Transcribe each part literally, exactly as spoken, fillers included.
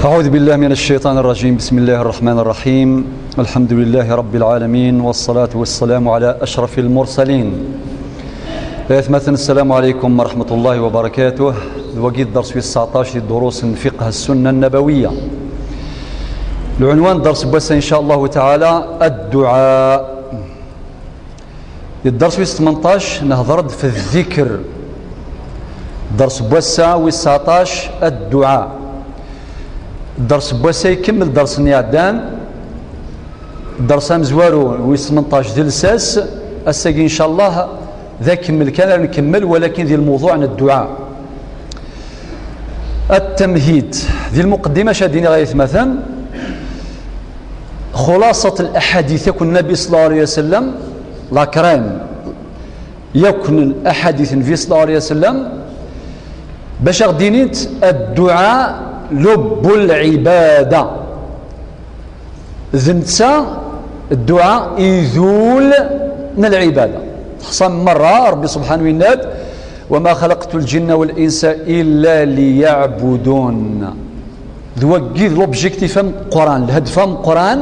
أعوذ بالله من الشيطان الرجيم. بسم الله الرحمن الرحيم. الحمد لله رب العالمين، والصلاة والسلام على أشرف المرسلين. Aytmaten, السلام عليكم ورحمة الله وبركاته. D wagi dders wis tseɛṭac di ddurus n fiqh السنة النبوية. Lɛunwan n dders n wass-a, إن شاء الله تعالى, الدعاء. Di dders wis tmenṭac, nehder-d f ddikr. Dders n wass-a, wis tseɛṭac, adduɛa. Dders n wass-a ikemmel dders-nni iɛeddan. Dders amezwaru, wis tmenṭac, d lsas. Ass-agi, إن شاء الله, d akemmel kan ara nkemmel, walakin di lmewḍuɛ n dduɛa. At-tamhid. Di lmuqeddima, acu ad d-iniɣ ay atmaten? Xulaṣat al-aḥadit akk n Nnabi صلى الله عليه وسلم, la crème, yakk n aḥadit n Nnabi صلى الله عليه وسلم, bac a ɣ-d-inint adduɛa lubbu lɛibada. D netta dduɛa idul n lɛibada. Teḥṣa merra, Ṛebbi subḥanahu yenna-d: وما خلقت الجن والإنس إلا ليعبدون. D wagi d l'objectif ameqqran, lhedf ameqqran,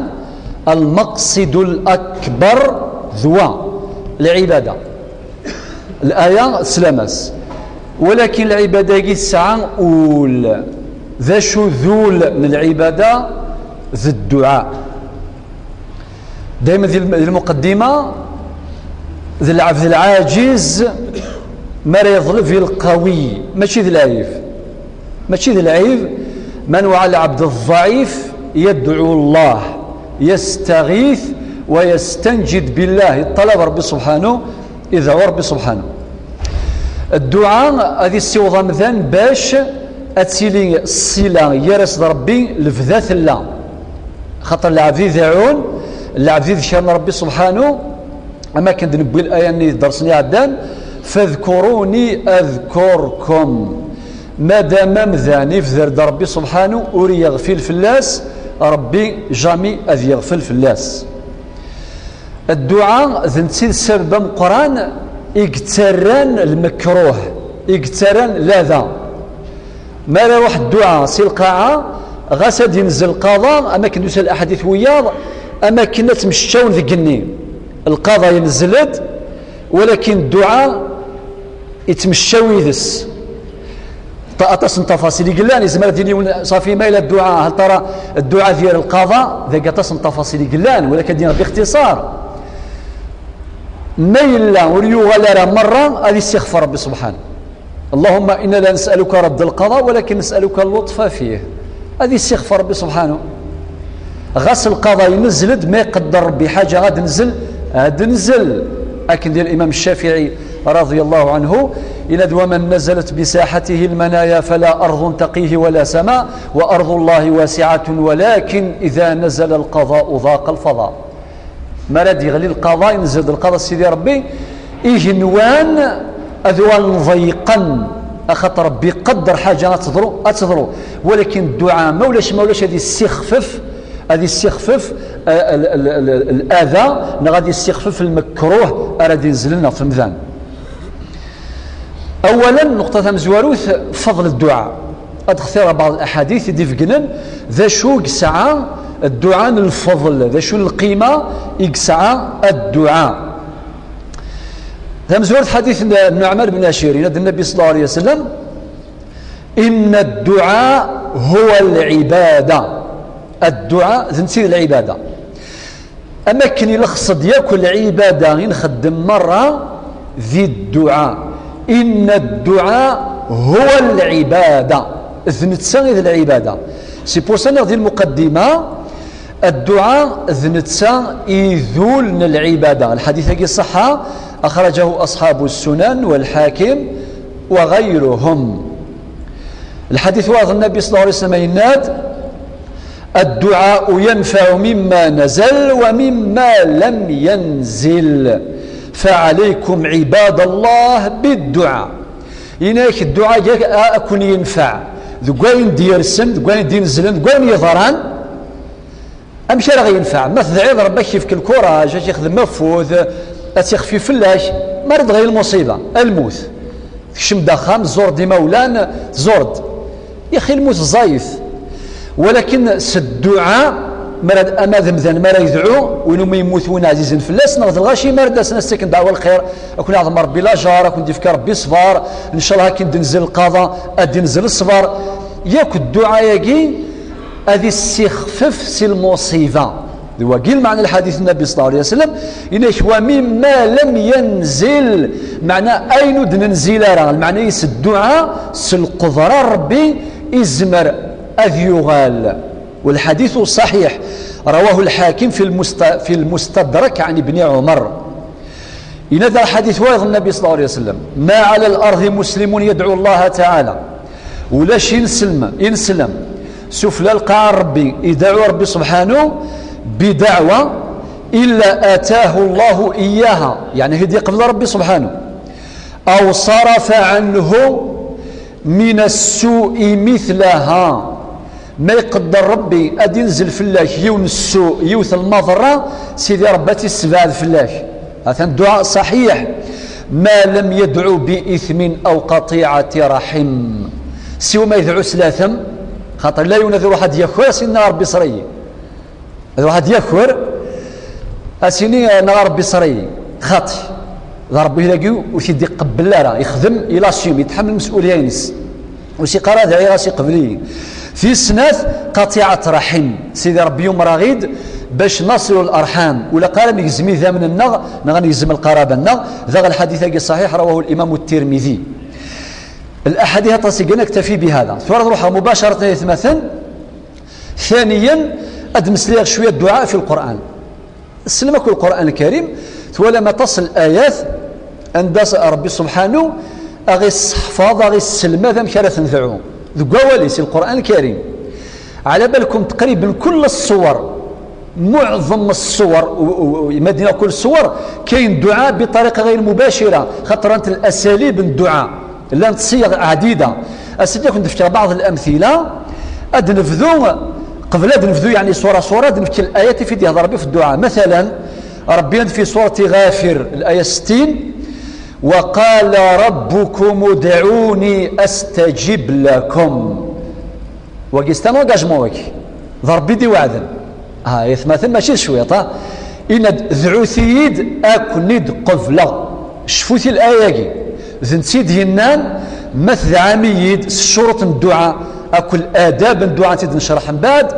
المقصد الأكبر, d wa, lɛibada. Laya teslam-as. Walakin lɛibada-agi tesɛa ul. D acu d ul n lɛibada? D dduɛa. Dayma di lm-, di lmuqeddima, d lɛebd lɛaǧiz mi ara yeḍleb i lqawi, mačči d lɛib. Mačči d lɛib, ma newɛa lɛebd ḍḍɛif yadɛu Allah, yastaɣit wa yastanǧid billah, yeṭṭalab Ṛebbi subḥanu, ideɛɛu Ṛebbi subḥanu. Dduɛa ad issiweḍ amdan bac ad tili ṣṣila gar-as d Ṛebbi, lebda tella. Xaṭer lɛebd ideɛɛun, lɛebd idekren Ṛebbi subḥanu, am akken d-newwi laya-nni di dders-nni iɛeddan: فاذكروني أذكركم. Madam amdan ibder-d Ṛebbi subḥanu, ur yeɣfil fell-as, Ṛebbi jamais ad yeɣfel fell-as. Dduɛa d netta i d ssabab ameqqran i yettarran lmekruh, i yettarran lada. Mi ara iruḥ dduɛa si lqaɛa, ɣas ad yenzel lqaḍa, am akken d-yusa laḥadit wiyaḍ, am akken ad tmecčawen deg igenni. Lqaḍa yenzel-d, walakin dduɛa yettmecčaw yid-s. Ṭa-, aṭas n tafaṣil i yellan, yezmer ad d-yini yiwen, ṣafi, ma yella dduɛa, hal tara dduɛa d yir lqaḍa, dagi aṭas n tafaṣil i yellan, walakin ad d-yini bixtiṣar. Ma yella ur yuɣal ara merra, ad issixfar Ṛebbi subḥanu. اللهم إنا لا نسألك رد القضاء ولكن نسألك اللطف فيه. Ad issixfar Ṛebbi subḥanu. Ɣas lqaḍa yenzel-d, ma iqedder Ṛebbi ḥaǧa ad tenzel, ad tenzel. Akken d-yenna Imam Ccafiɛi رضي الله عنه, yenna-d: ومن نزلت بساحته المنايا فلا أرض تقيه ولا سماء، وأرض الله واسعة ولكن إذا نزل القضاء ضاق الفضاء. Mi ara d-yeɣli lqaḍa, yenzel-d lqaḍa n Sidi Ṛebbi, igenwan ad uɣalen ḍeyqen, axaṭer Ṛebbi iqedder ḥaǧa ad teḍru, ad teḍru. Walakin dduɛa, ma ulac, ma ulac, ad issixfef, ad issixfef, eh, l-, l-, l-, l-, lada, neɣ ad issixfef lmekruh ara d-inezlen ɣef umdan. Awalen, nnuqṭa tamezwarut, fadl dduɛa. Ad xtireɣ baɛḍ laḥadit i d-ibegnen d acu i yesɛa dduɛa n lfeḍl, d acu n lqima i yesɛa dduɛa. Tamezwarut, ḥadit n Nuɛman ben Acir, yenna-d Nnabi صلى الله عليه وسلم: إن الدعاء هو العبادة. Dduɛa d netta i d lɛibada. Am akken ilxes-d yakk lɛibada i nxeddem merra di dduɛa. إن الدعاء هو العبادة. D netta i d lɛibada. C'est pour ça, nniɣ di lmuqaddima, dduɛa d netta i d ul n lɛibada. Lḥadit-agi ṣṣeḥḥa, أخرجه أصحاب السنن والحاكم وغيرهم. Lḥadit wayeḍ, Nnabi صلى الله عليه وسلم yenna-d: الدعاء ينفع مما نزل ومما لم ينزل، فعليكم عباد الله بالدعاء. Yenna-yak, dduɛa-agi a, a kun-yenfeɛ deg wayen d-yersen, deg wayen d-inezlen, deg wayen yeḍran. Amek ara ɣ-yenfeɛ? Ma tedɛiḍ Ṛebbi ad k-yefk lkuraj, ad k-yexdem afud, ad tt-ixfi fell-ak, mi ara d-tɣil lmuṣiba, lmut. Tekcem-d axxam, tẓur-d imawlan, tẓur-d. Yaxi lmut ẓẓayet. Walakin s dduɛa, mi ara d-, ama d amdan mi ara yedɛu, win umi yemmut win ɛzizen fell-as, neɣ d lɣaci mi ara d-asen ad s-akken ddeɛwa lxir, ad ken-iɛḍem Rebbi lajer, ad ken-d-yefk Rebbi ṣṣber, ncallah ad ken-d-tenzel lqaḍa, ad d-inzel ṣṣber. Yakk dduɛa-agi ad issixfef si lmuṣiba. D wagi lmeɛna lḥadit n Nnabi sallallahu alayhi wa sallam, yenna-k: "Wa mimma lam yanzil", meɛna ayen ur d-nenzil ara, lmeɛna-is dduɛa s lqedra n Rebbi izmer ad yuɣal. والحديث صحيح، رواه الحاكم في المست-، في المستدرك عن ابن عمر. Yenna-d lḥadit wayeḍ n Nnabi sallallahu alayhi wa sallam: "ما على الأرض مسلم يدعو الله تعالى". Ulac ineslem, ineslem sufella lqaɛa n Rebbi, ideɛɛu Rebbi subḥanu bideɛwa, "إلا آتاه الله إياها", yeɛni ad t-id-iqbel Rebbi subḥanu, "أو صرف عنه من السوء مثلها". Ma iqedder Rebbi ad inzel fell-ak yiwen ssu, yiwet lmaḍerra, Sidi Rebbi ad tt-issebɛed fell-ak. Atan dduɛa ṣaḥiḥ. "ما لم يدع بإثم أو قطيعة رحم". Siwa ma yedɛu s latem, xaṭer la yiwen ad iruḥ ad yaker, as-ini: "Rebbi ṣṣer-iyi". Ad iruḥ ad yaker, as-ini: "Neɣ Rebbi ṣṣer-iyi". Xaṭi. D Rebbi dagi ur t-id-iqebbel ara, ixdem, il assume, yetḥamel lmes'uliya-ines. Ur s-iqqar ara: "Dɛiɣ-as, iqbel-iyi". Tis snat, qatiɛat raḥim. Sidi Rebbi yumer-aɣ-id bac naṣilu larḥam. Ur ilaq ara negzem idammen-nneɣ neɣ negzem lqaraba-nneɣ. Daɣ lḥadit-agi ṣaḥiḥ, rawahu limamu Tirmidi. Laḥadit aṭas i gan, aktafi bihada. Tura ad ruḥeɣ mubacaratan ay atmaten. Thaniyan, ad d-meslayeɣ cwiya dduɛa fi Lqur'an. Slem akk Lqur'an Lkarim, twalam aṭas n layat anda s-, Ṛebbi subḥanu aɣ-isseḥfaḍ, aɣ-isselmad amek ara t-nedɛu. Deg wawal-is, Lqur'an Lkarim. Ɛla balkum, taqriban kull ṣṣwar, muɛḍem ṣṣwar, u, u, u, ma d-nniɣ kull ṣṣwar, kayen dduɛa biṭariqa ɣayr mubacira, xaṭer ant lasalib n dduɛa. Llant ṣṣiyag ɛdida. Ass-agi ad kent-d-fkeɣ baɛḍ lamtila. Ad nebdu, qbel ad nebdu, yeɛni ṣṣura ṣṣura, ad nefk layat i d-yehder Ṛebbi fi dduɛa. Matalan, Ṛebbi fi surati Ɣafir, laya settin: "وقال ربكم ادعوني أستجب لكم". Wagi, c'est un engagement, wagi. D Ṛebbi i d-iweɛden. Ah, ay atmaten, mačči d cwiṭ, ah. Yenna-d: "Dɛut-iyi-d, ad ken-id-qebleɣ." Cfut i laya-agi. D netta i d-yennan: "Ma tedɛam-iyi-d", s ccuruṭ n dduɛa, akk ladab n dduɛa i d-necreḥ mbeɛd.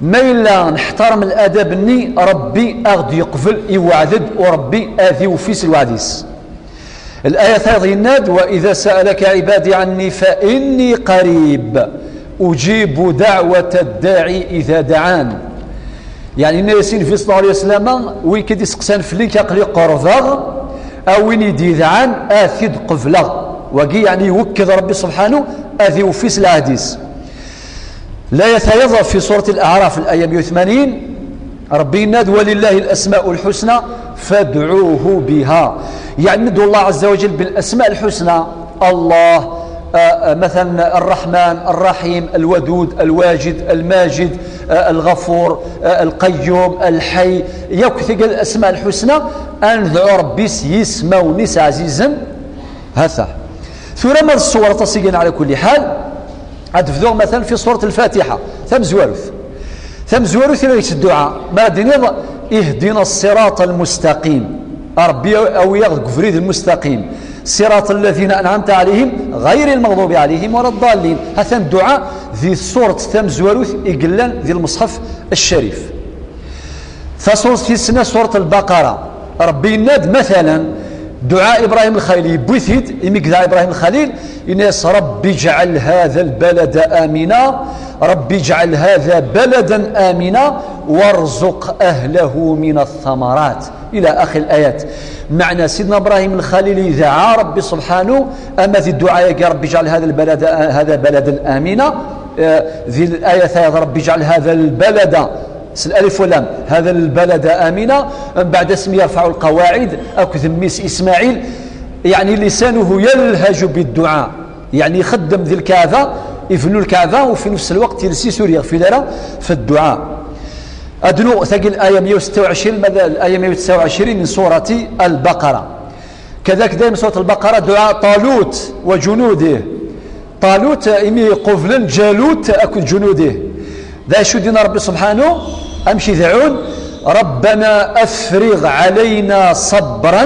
Ma yella neḥtarem ladab-nni, Ṛebbi aɣ-d-yeqbel, iweɛd-d, u Ṛebbi ad iwfi s lweɛd-is. Laya tayeḍ yenna-d: "وإذا سألك عبادي عني فإني قريب أجيب دعوة الداعي إذا دعان". Yeɛni, yenna-yas i Nnbi ṣella Llahu ɛalayhi wa sallam: "Win i d-iseqsan fell-i, aql-i qerbeɣ, a win i d-idɛan, ad t-id-qebleɣ." Wagi, yeɛni, iwekked Ṛebbi subḥanu ad iwfi s lɛahd-is. Laya tayeḍ fi surat Al-A'raf, laya meyya u tmanyin, Ṛebbi yenna-d: "ولله الأسماء الحسنى فادعوه بها". Yeɛni, ندعو الله عز وجل بالأسماء الحسنى. الله، آه، آه، مثلا الرحمن، الرحيم، الودود، الواجد، الماجد، آه، الغفور، آه، القيوم، الحي. Yakk tigi الأسماء الحسنى, ad nedɛu Ṛebbi s yismawen-is ɛzizen. Hata. Tura ma d ṣṣwar aṭas i gan, ɛla kulli ḥal, ad bduɣ, matalan, fi surat Lfatiḥa, tamezwarut. Tamezwarut i deg-s dduɛa, ma ad d-tiniḍ: "اهدنا الصراط المستقيم". A Ṛebbi, awi-yaɣ deg ubrid lmustaqim. "صراط الذين أنعمت عليهم غير المغضوب عليهم ولا الضالين". Hatan dduɛa di surat tamezwarut i yellan di lmeṣḥef ccrif. Tasuret tis snat, surat Lbaqara. Ṛebbi yenna-d, matalan, dduɛa Ibrahim Lxalil, yewwi-t-id, imi yedɛa Ibrahim Lxalil, yenna-yas: "رب اجعل هذا البلد آمنا، رب اجعل هذا بلدا آمنا وارزق أهله من الثمرات". إلى آخر الآيات. Meɛna, Sidna Ibrahim Lxalil idɛa Ṛebbi subḥanu, ama di dduɛa-agi: "رب اجعل هذا البلد، هذا بلدا آمنا". Eh, di laya tayeḍ: "رب اجعل هذا البلد", s lalif wallam, "هذا البلد آمنا". Mbeɛd asmi yerfeɛ lqawaɛid akked mmi-s Ismaɛil, yeɛni, لسانه يلهج بالدعاء. Yeɛni, ixeddem di lkaɛba, ibennu lkaɛba, u fi nefs lweqt, iles-is ur yeɣfil ara f dduɛa. Ad nuɣ tagi laya meyya u setta u ɛecrin, ma d laya meyya u tisa u ɛecrin n surati Lbaqara. Kadalik dayem surat Lbaqara, dduɛa Ṭalut wa junudih. Ṭalut, imi qublen Ǧalut akked junudih. D acu i d-yenna Ṛebbi subḥanu? Amek i dɛun? ربنا أفرغ علينا صبرا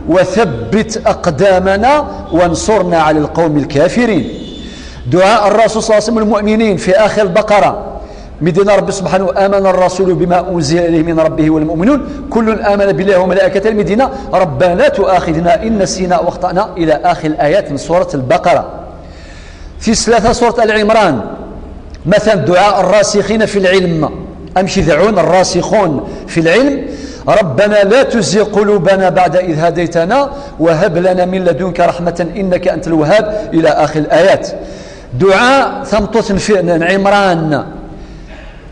وثبت أقدامنا وانصرنا على القوم الكافرين. دعاء الرسول صلى الله عليه وسلم والمؤمنين في آخر البقرة. Mi d-yenna Ṛebbi subḥanu: آمن الرسول بما أنزل إليه من ربه والمؤمنون كل آمن بالله وملائكته, mi d-yenna: ربنا لا تؤاخذنا إن نسينا أو أخطأنا إلى آخر الآيات من سورة البقرة. Tis tlata, surat Al Ɛimran. Matan, duɛa الراسخين في العلم. Amek i dɛun الراسخون في العلم؟ ربنا لا تزغ قلوبنا بعد إذ هديتنا وهب لنا من لدنك رحمة إنك أنت الوهاب إلى آخر الآيات. Duɛa tameṭṭut n fi-, n Ɛimran.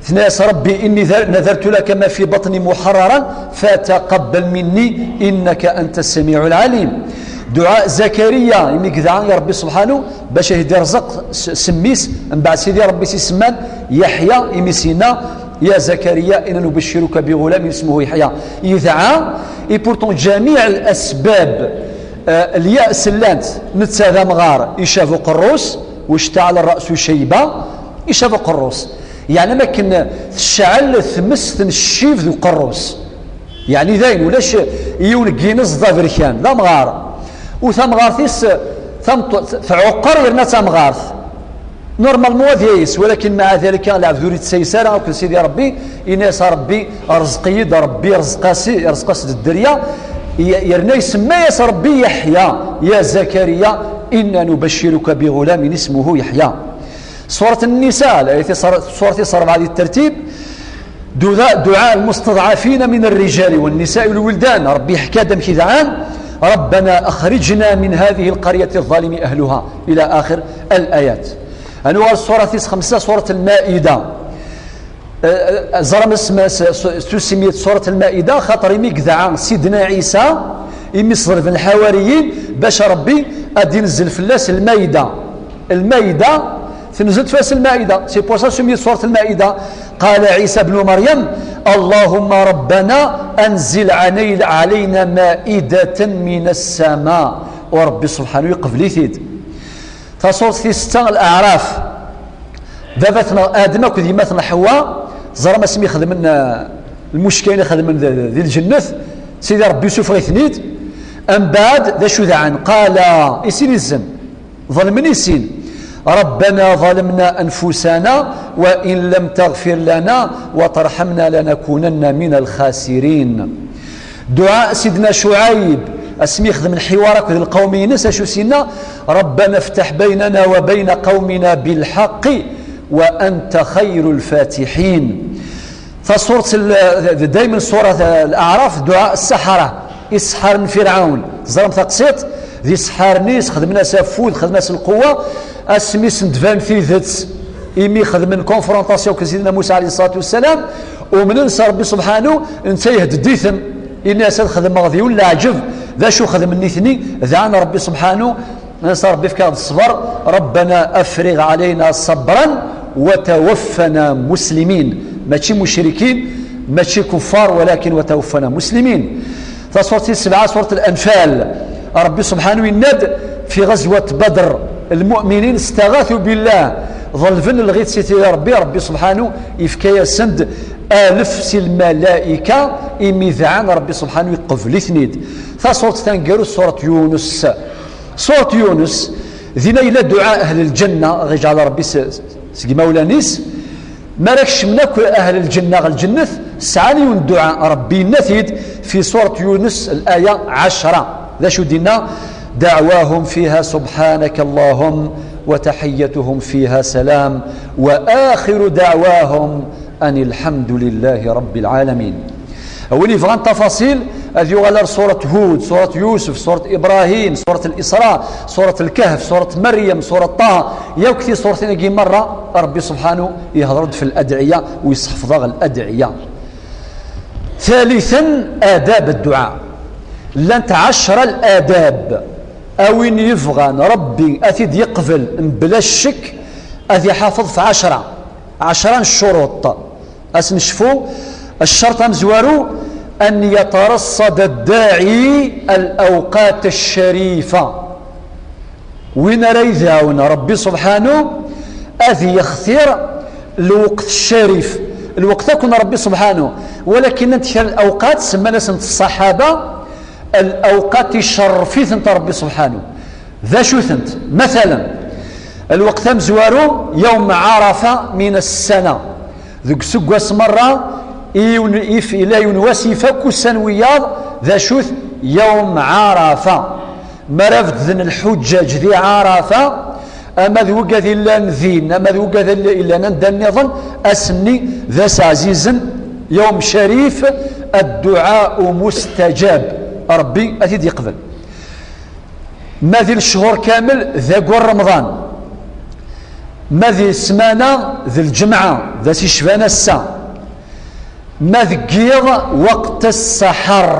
Tenna-yas: ربي إني ذ-, نذرت لك ما في بطني محررا فتقبل مني إنك أنت السميع العليم. Duɛa Zakariya, imi yedɛa i Ṛebbi subḥanu bac ad t-irẓeq s, s mmi-s, mbeɛd Sidi Ṛebbi s isemman Yeḥya, imi s-yenna: يا زكريا إنا نبشرك بغلام اسمه يحيى. Yedɛa, et pourtant جميع الأسباب, eh, lya's llant, netta d amɣar, icab uqerru-s, واشتعل الرأس شيبة, icab uqerru-s. Yeɛni am akken tecɛel tmest n ccib d uqerru-s. Yeɛni dayen ulac yiwen n yineẓ d aberkan, d amɣar. U tamɣart-is tameṭṭut tɛuqqer yerna d tamɣart. Normalement ad yayes, walakin مع ذلك lɛebd ur yettayes ara akked Sidi Ṛebbi, yenna-yas: "A Ṛebbi, rẓeq-iyi-d." Ṛebbi irẓeq-as, irẓeq-as-d dderya, y-, yerna isemma-yas Ṛebbi Yeḥya: "يا زكريا إنا نبشرك بغلام اسمه يحيى." Surat Nnisa, layat surat tis rebɛa di tertib, duda-, duɛa lmusteḍɛafin min rrijali wa nnisa'i wal wildan. Ṛebbi yeḥka-d amek i dɛan: "ربنا أخرجنا من هذه القرية الظالم أهلها." إلى آخر الآيات. Ad nuɣal ṣṣura tis xemsa, ṣurat Lmaida. Eh, eh, ẓram asma-s, s-, s-, tusemmi-d ṣurat Lmaida, xaṭer imi yedɛa Sidna Ɛisa, imi s-ḍelben lḥawariyin, bac Ṛebbi ad d-inzel fell-as Lmaida. Lmaida, tenzelt fell-as Lmaida. C'est pour ça tusemmi-d ṣurat Lmaida. قال عيسى ابن مريم: "اللهم ربنا أنزل علي-، علينا مائدة من السماء." U Ṛebbi subḥanu yeqbel-it-id. Taṣurt tis setta, Al-Aɛraf. Baba-tneɣ Adem akked yemma-tneɣ Ḥewwa, ẓram asmi xedmen, eh, lmucka i xedmen di, di, di lǧennet, Sidi Ṛebbi yessufeɣ-iten-id. Mbeɛd, d acu dɛan? Qala, i sin izen, ḍelmen i sin. ربنا ظلمنا أنفسنا وإن لم تغفر لنا وترحمنا لنكونن من الخاسرين. Duɛa Sidna Cuɛayb, asmi yexdem lḥiwar akked lqawm-ines, acu s-yenna? "ربنا افتح بيننا وبين قومنا بالحق وأنت خير الفاتحين." Taṣurt l-, d-, daymen ṣurat Al-Aɛraf, duɛa ssaḥara, iseḥḥaren n Firɛawn. Teẓram taqsiṭ? D iseḥḥaren-is, xedmen-as afud, xedmen-as lqewwa, asmi sen-d-tban tidet, imi xedmen confrontation akked Sidna Musa ɛalayhi ṣṣalatu wassalam, umnen s Ṛebbi subḥanu, netta ihedded-iten, ini-as: "Ad xedmeɣ deg-wen leɛǧeb." D acu xedmen nitni? Dɛan Ṛebbi subḥanu, nnan-as: "Ṛebbi, efk-aɣ-d ṣṣber, ربنا أفرغ علينا صبرا وتوفنا مسلمين." Mačči mucrikin, mačči kuffar, walakin وتوفنا مسلمين. Taṣurt tis sebɛa, surat Al-Anfal. Ṛebbi subḥanu yenna-d fi ɣazwat Badr, lmu'minin استغاثوا بالله, ḍelben lɣiṭ si Sidi Ṛebbi, Ṛebbi subḥanu yefka-yasen-d alef si lmalayka, imi dɛan Ṛebbi subḥanu yeqbel-iten-id. Taṣurt taneggarut, surat Yunus. Surat Yunus, dinna yella duɛa ahl lǧenna, ɣ-iǧɛel Ṛebbi s-, seg imawlan-is. Mi ara kecmen akk ahl lǧenna ɣer lǧennet, sɛan yiwen dduɛa, Ṛebbi yenna-t-id fi surat Yunus, laya ɛecra. D acu d-yenna? "دعواهم فيها سبحانك اللهم وتحيتهم فيها سلام وآخر دعواهم أن الحمد لله رب العالمين." Win yebɣan tafaṣil, ad yuɣal ar surat Hud, surat Yusuf, surat Ibrahim, surat Al-Isra, surat Al-Kahf, surat Maryam, surat Taha, yakk tiṣurtin-agi merra, Ṛebbi subḥanu yehḍer-d fi ladɛiya u yesseḥfeḍ-aɣ ladɛiya. Thalithan, adab dduɛa. Llant ɛecra ladab. A win yebɣan Ṛebbi ad t-id-yeqbel mebla ccek, ad iḥafeḍ f ɛecra. Ɛecra n ccuruṭ. Ad s-necfu, ccerṭ amezwaru, أن يترصد الداعي الأوقات الشريفة. Win ara yedɛun Ṛebbi subḥanu, ad yextir Lweqt ccarif, lweqt akk n Ṛebbi subḥanu. Walakin anta kra n lawqat semman-asent ṣṣaḥaba lawqat icerref-itent Ṛebbi subḥanu. D acu-tent? Matalan, lweqt amezwaru, yawm Ɛarafa min ssana. Deg useggas merra, yiwen, if, yella yiwen wass ifak ussan wiyaḍ, d acu-t? Yawm Ɛarafa. Mi ara bedden lḥuǧǧaǧ di Ɛarafa, ama d wigad illan din, ama d wigad illan anda nniḍen, ass-nni d ass ɛzizen, yawm carif, adduɛa mustajab, Ṛebbi ad t-id-yeqbel. Ma di lecɣur kamel d aggur Remḍan, ma di ssmana d lǧemɛa, d ass icban ass-a, ma deg yiḍ waqt ṣṣaḥer,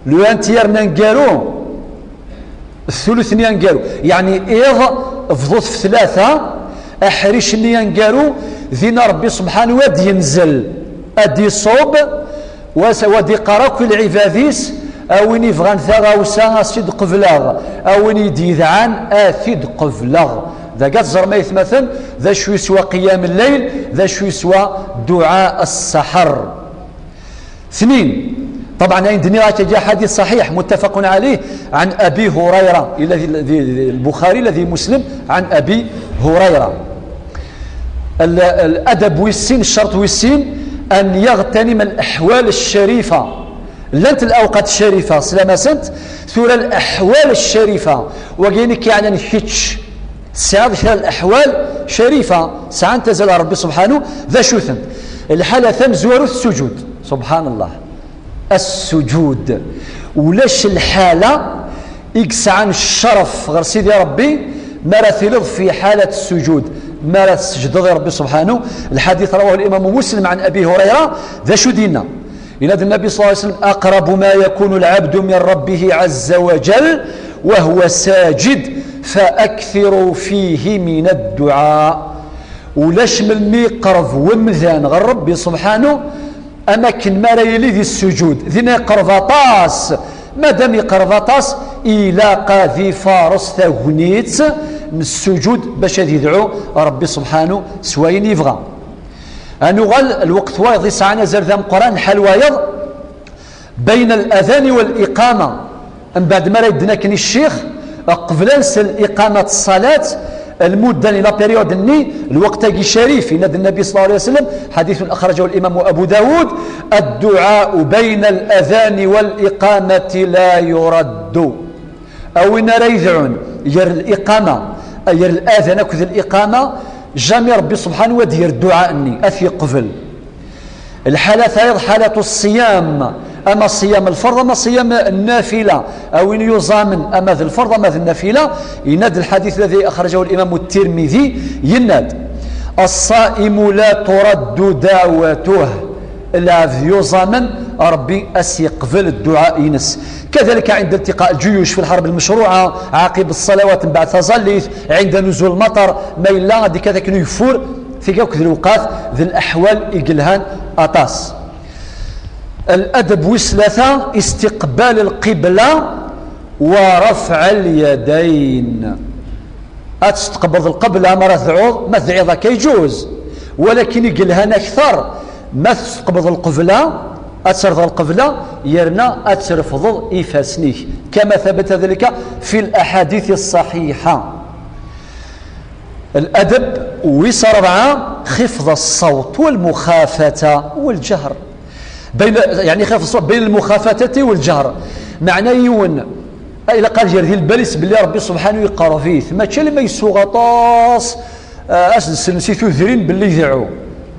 lwant yerna aneggaru, thuluth-nni aneggaru, yeɛni iḍ bḍut f tlata, aḥric-nni aneggaru, dinna Ṛebbi subḥanu ad d-yenzel, ad d-iṣub, wa s-, wa d-iqqar akk i lɛibad-is, a win ibɣan taɣawsa, a s-id-qebleɣ, a win i d-yedɛan, a t-id-qebleɣ. Dagi ad teẓrem, aytmaten, d acu yeswa qiyam lleyl, d acu yeswa dduɛa ṣṣaḥer. Tnin, طبعا ayen d-nniɣ akka, ḥadit ṣaḥiḥ, متفق عليه, عن أبي هريرة, الذي, الذي, البخاري, الذي مسلم, عن أبي هريرة. L-, الأدب wis sin, ccerṭ wis sin, أن يغتنم الأحوال الشريفة. Llant lawqat ccarifa, slam-asent, tura الأحوال الشريفة, wagi i k-yeɛnan kečč, tesɛiḍ kra n leḥwal carifa, sɛant azal ɣer Ṛebbi subḥanu, d acu-tent? Lḥala tamezwarut, sujud. Subḥan Allah. As-sujud. Ulac lḥala i yesɛan ccerf ɣer Sidi Ṛebbi mi ara tiliḍ fi ḥalat sujud, mi ara tesǧdeḍ i Ṛebbi subḥanu. Lḥadit rawahu l-Imam Muslim ɛan Abi Hurayra, d acu d-yenna? Yenna-d Nnabi ṣalla Llahu ɛalayhi wa sallam: أقرب ما يكون العبد من ربه عز وجل وهو ساجد فأكثروا فيه من الدعاء. Ulac melmi iqerreb wemdan ɣer Ṛebbi subḥanu, am akken mi ara yili di sujud. Dinna iqerreb aṭas. Madam iqerreb aṭas, ilaq ad ifaṛes tagnit n sujud bac ad idɛu Ṛebbi subḥanu s wayen yebɣa. Ad nuɣal lweqt wayeḍ isɛan azal d ameqqran, lḥal wayeḍ, بين الأذان والإقامة. Mbeɛd mi ara yedden akken i ccix, qbel ad nsel iqamat ṣṣalat, lmudda-nni, la période-nni, lweqt-agi carif, yenna-d Nnabi ṣalla Llahu ɛalayhi wa sallam, حديث أخرجه الإمام أبو داود: الدعاء بين الأذان والإقامة لا يرد. A win ara yedɛun ger liqama, ger ladan akked liqama, jamais Ṛebbi subḥanu ad d-yerr dduɛa-nni, ad t-yeqbel. Lḥala tayeḍ, ḥalatu ṣṣiyam, ama ṣṣiyam lferḍ, ama ṣṣiyam nnafila, a win yuẓamen, ama d lferḍ, ama d nnafila, yenna-d lḥadit ladi axraǧahu limamu Tirmidi, yenna-d: الصائم لا ترد دعوته. Lɛebd yuẓamen, Ṛebbi a s-yeqbel dduɛa-ines. كذلك عند التقاء الجيوش في الحرب المشروعة، عقب الصلوات, mbeɛd taẓallit, عند نزول المطر, ma yella ad d-ikkat akken ugeffur, tigi akk d lewqat d leḥwal i yelhan aṭas. Ladab wis tlata, استقبال القبلة ورفع اليدين. Ad testqebleḍ lqebla ma ara tedɛuḍ, ma tedɛiḍ akka yeǧuz. Walakin i yelhan akter, ma testqebleḍ lqebla, ad terreḍ lqebla, yerna ad trefdeḍ ifassen-ik. كما ثبت ذلك في الأحاديث الصحيحة. Ladab wis rebɛa, خفض الصوت والمخافتة والجهر. بين، يعني, خفض الصوت بين المخافتة والجهر. Meɛna yiwen, ilaq ad yerr di lbal-is belli Ṛebbi subḥanu yeqreb-it. Mačči alamma yessuɣ aṭas, ah, ad s-d-sellen si tudrin belli ideɛɛu.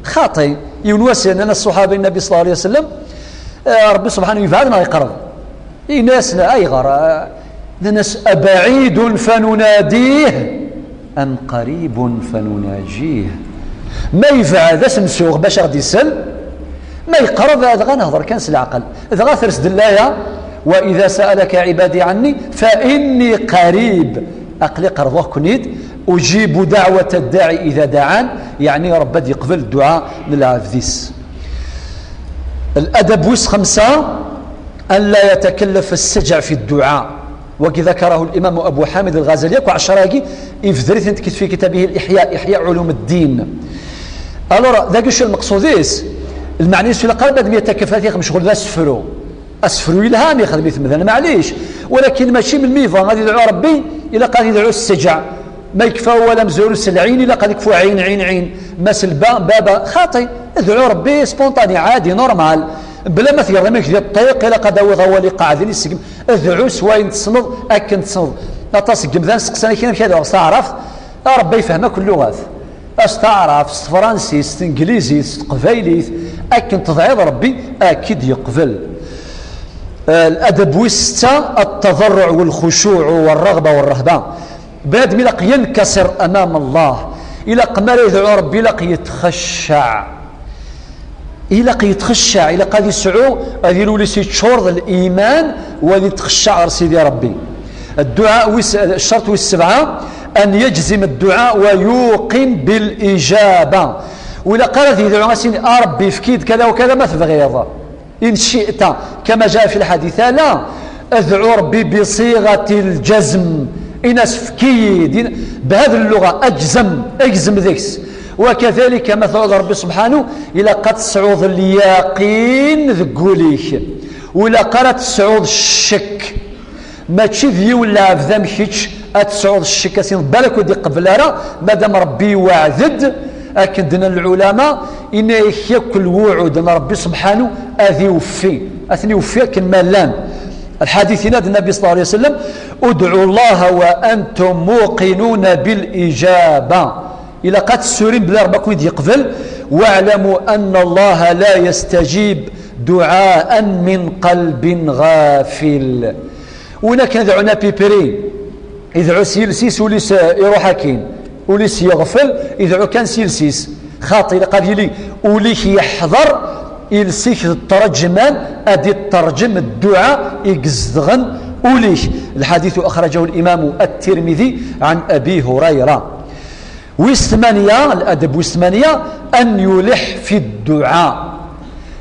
Xaṭi, yiwen wass nnan-as ṣṣuḥaba i Nnabi ṣalla Llahu ɛalayhi wa sallam, ah, Ṛebbi subḥanu yebɛed neɣ yeqreb? Yenna-yasen: ayɣer? Nnan-as: أبعيد فنناديه أم قريب فنناجيه. Ma yebɛed, ad s-nsuɣ bac ad ɣ-d-isel, ma yeqreb, dɣa nehḍer kan s leɛqel. Dɣa ters-d laya: وإذا سألك عبادي عني فإني قريب. Aql-i qerbeɣ-ken-id, أجيب دعوة الداعي إذا دعان, yeɛni Ṛebbi ad yeqbel dduɛa n lɛebd-is. Ladab wis xemsa, أن لا يتكلف السجع في الدعاء. Wagi ذكره الإمام أبو حامد الغزالي, akk ɛecra-agi, ibder-itent fi كتابه الإحياء, إحياء علوم الدين. Alors, dagi acu lmeqsud-is? Lmeɛna-is, ilaq ara bnadem yettakf ad ixdem ccɣel d asefru. Asefru yelha mi yexdem-it mdan, maɛlic. Walakin mačči melmi yebɣa ad yedɛu Ṛebbi, ilaq ad yedɛu s ssejɛ. Ma yekfa wawal amezwaru s lɛin, ilaq ad yekfu ɛin, ɛin, ɛin. Ma s lba, baba, xaṭi. Dɛu Ṛebbi spontané, ɛadi, normal. Bla ma tegreḍ iman-ik di ṭṭiq, ilaq ad d-tawiḍ awal iqeɛden, isegm. Dɛu s wayen tessneḍ, akken tessneḍ. Aṭas n yemdanen steqsan-ak amek ad dɛuɣ s taɛrabt. A Ṛebbi yefhem akk lluɣat. S taɛrabt, s tefransist, s tenglizit, s teqbaylit, akken tedɛiḍ Ṛebbi, ad k-id-yeqbel. Eh, ladab wis setta, التضرع والخشوع والرغبة والرهبة. Bnadem ilaq yenkasir amam Allah. Ilaq mi ara yedɛu Ṛebbi, ilaq yetxecceɛ. Ilaq yetxecceɛ, ilaq ad yesɛu, ad yili ul-is yeččur d liman, u ad yetxecceɛ ɣer Sidi Ṛebbi. Dduɛa wis, ccerṭ wis sebɛa, أن يجزم الدعاء ويوقن بالإجابة. U ilaq ara ad yedɛu, a Sidi, a Ṛebbi, efk-iyi-d kada u kada ma tebɣiḍ. إن شئت، كما جاء في الحديث، ala, adɛu Ṛebbi بصيغة الجزم. Ini-as efk-iyi-d, in-, بهذه اللغة، اجزم، اجزم deg-s. وكذلك ma tɛuḍ Ṛebbi سبحانه, ilaq ad tesɛuḍ lyaqin deg wul-ik. U ilaq ara tesɛuḍ ccek. Mačči d yiwen lɛebd am kečč ad tesɛuḍ ccek, a Sidi, balak ur d-iqebbel ara, madam Ṛebbi iweɛd-d, akken d-nnan lɛulama, ini-ak yakk lwuɛud n Ṛebbi سبحانه ad iweffi, ad ten-iweffi akken ma llan. Lḥadit yenna-d Nnbi صلى الله عليه وسلم: ادعوا الله وأنتم موقنون بالإجابة. Ilaq ad tessurim belli Ṛebbi ad ken-id-yeqbel. واعلموا أن الله لا يستجيب دعاء من قلب غافل. Win akken ad dɛun à peu près, idɛu s yiles-is, ul-is, eh, iruḥ akkin, ul-is yeɣfel, idɛu kan s yiles-is. Xaṭi, ilaq ad yili ul-ik yeḥḍer, iles-ik d ttṛeǧman, ad ittṛeǧem dduɛa i izedɣen ul-ik. الحديث أخرجه الإمام الترمذي عن أبي هريرة. Wis tmanya, ladab wis tmanya, أن يلح في الدعاء.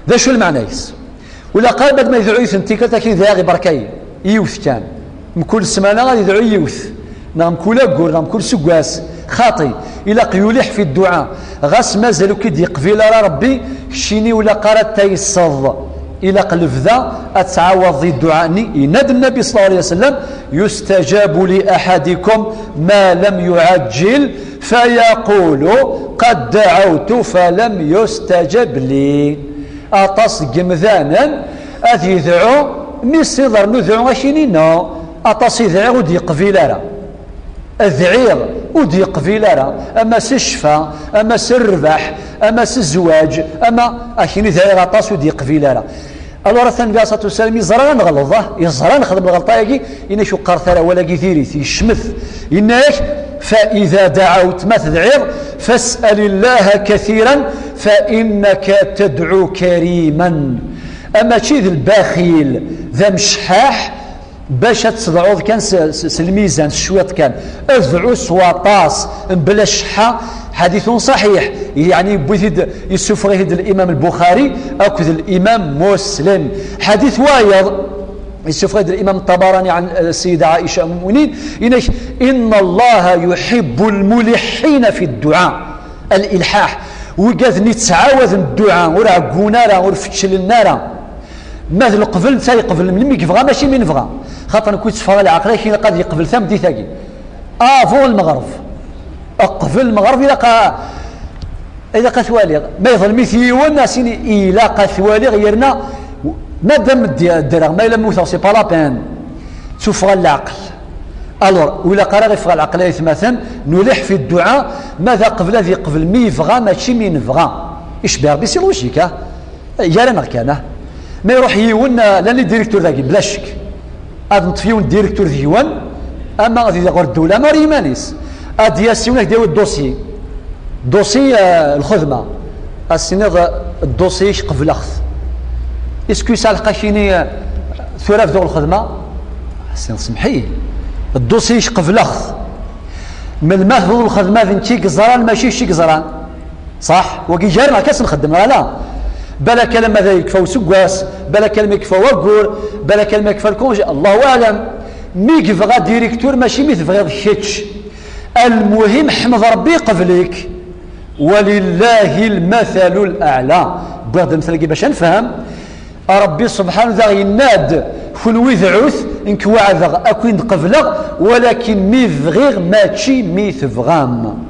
D acu lmeɛna-is? Ula qrib ad ma yedɛu yiwet n tikkelt akken dɛiɣ iberkayi, yiwet kan. Mkul ssmana ad yedɛu yiwet, neɣ mkul aggur, neɣ mkul seggas. Xaṭi, ilaq يلح في الدعاء. Ɣas mazal ur k-id-yeqbil ara Ṛebbi, keččini ur ilaq ara ad tayseḍ. Ilaq lebda ad tɛawadeḍ i dduɛa-nni. Yenna-d Nnbi صلى الله عليه وسلم: يستجاب لأحدكم ما لم يعجل فيقول: قد دعوت فلم يستجب لي. Aṭas n yemdanen ad yedɛu, mi s-iḍer n udɛu akini, non, aṭas i dɛiɣ ur d-yeqbil ara. Dɛiɣ ur d-yeqbil ara, ama s ccfa, ama s rrbeḥ, ama s zzwaǧ, ama akini dɛiɣ aṭas ur d-yeqbil ara. Alors, atan Nnbi alayhi ṣṣalatu wassalam yeẓra ad neɣleḍ, ah, yeẓra nexdem lɣelṭa-agi, inek ur qqaret ara awal-agi diri-t, yecmet. Yenna-ak: فإذا دعوت, ma tedɛiḍ, فاسأل الله كثيرا فإنك تدعو كريما. A mačči d lbaxil, d amecḥaḥ, bac ad tedɛuḍ kan s, s, s lmizan, s cwiṭ kan. Dɛu s waṭas, mebla cceḥḥa. حديث صحيح, yeɛni yewwi-t-id, yessufeɣ-it-id الإمام البخاري akked الإمام مسلم. Ḥadit wayeḍ, yessufeɣ-it-id الإمام الطبراني عن السيدة عائشة أم المؤمنين, yenna-k: إن الله يحب الملحين في الدعاء. الإلحاح, wigad-nni ttɛawaden dduɛa, ur ɛeggun ara, ur fecclen ara. Ma d leqbel, netta yeqbel melmi yebɣa, mačči mi nebɣa. Xaṭer nekk yetteffeɣ leɛqel-ak, ilaq ad yeqbel tameddit-agi. Avant lmeɣreb. Qbel lmeɣreb ilaq a, ilaq ad t-waliɣ. Ma yeḍlem-it yiwen, a s-ini ilaq ad t-waliɣ, yerna madam d-, ddreɣ, ma yella mmuteɣ, c'est pas la peine. Tteffeɣ leɛqel. Alors, ur ilaq ara ad yeffeɣ leɛqel, ay atmaten, نلح في الدعاء, ma d aqbel ad yeqbel mi yebɣa, mačči mi nebɣa. Icbi Ṛebbi, c'est logique, ah. Gar-aneɣ kan, ah. Ma iruḥ yiwen, ah, llan les directeurs dagi, bla ccek. Ad neṭṭef yiwen directeur deg-wen, ama ad yedɛu ɣer ddula, ama ɣer yiman-is. Ad d-yas yiwen, ad k-d-yawi dossier. Dossier, ah, lxedma. Ad s-tiniḍ, ah, dossier-ik qebleɣ-t. Est-ce que yesɛa lḥeqq ad k-yini, ah, tura bduɣ lxedma? Ad s-tiniḍ semmeḥ-iyi. Dossier-ik qebleɣ-t. Melmi ara tebduḍ lxedma, d nekk i yeẓran, mačči kečč i yeẓran. Ṣaḥ? Wagi gar-aneɣ kan ad s-nxeddem, neɣ ala? Balak alamma d yekfa useggas, balak alamma yekfa waggur, balak alamma yekfa lkunji, Allahu aɛlam. Mi yebɣa directeur, mačči mi tebɣiḍ kečč. Almuhim, ḥmed Ṛebbi iqbel-ik. ولله المثل الأعلى. Wwiɣ-d amtal-agi bac ad nefhem. Ṛebbi subḥanu daɣ yenna-d: "Kunwi dɛut, nekk weɛdeɣ ad ken-qebleɣ, walakin mi bɣiɣ, mačči mi tebɣam."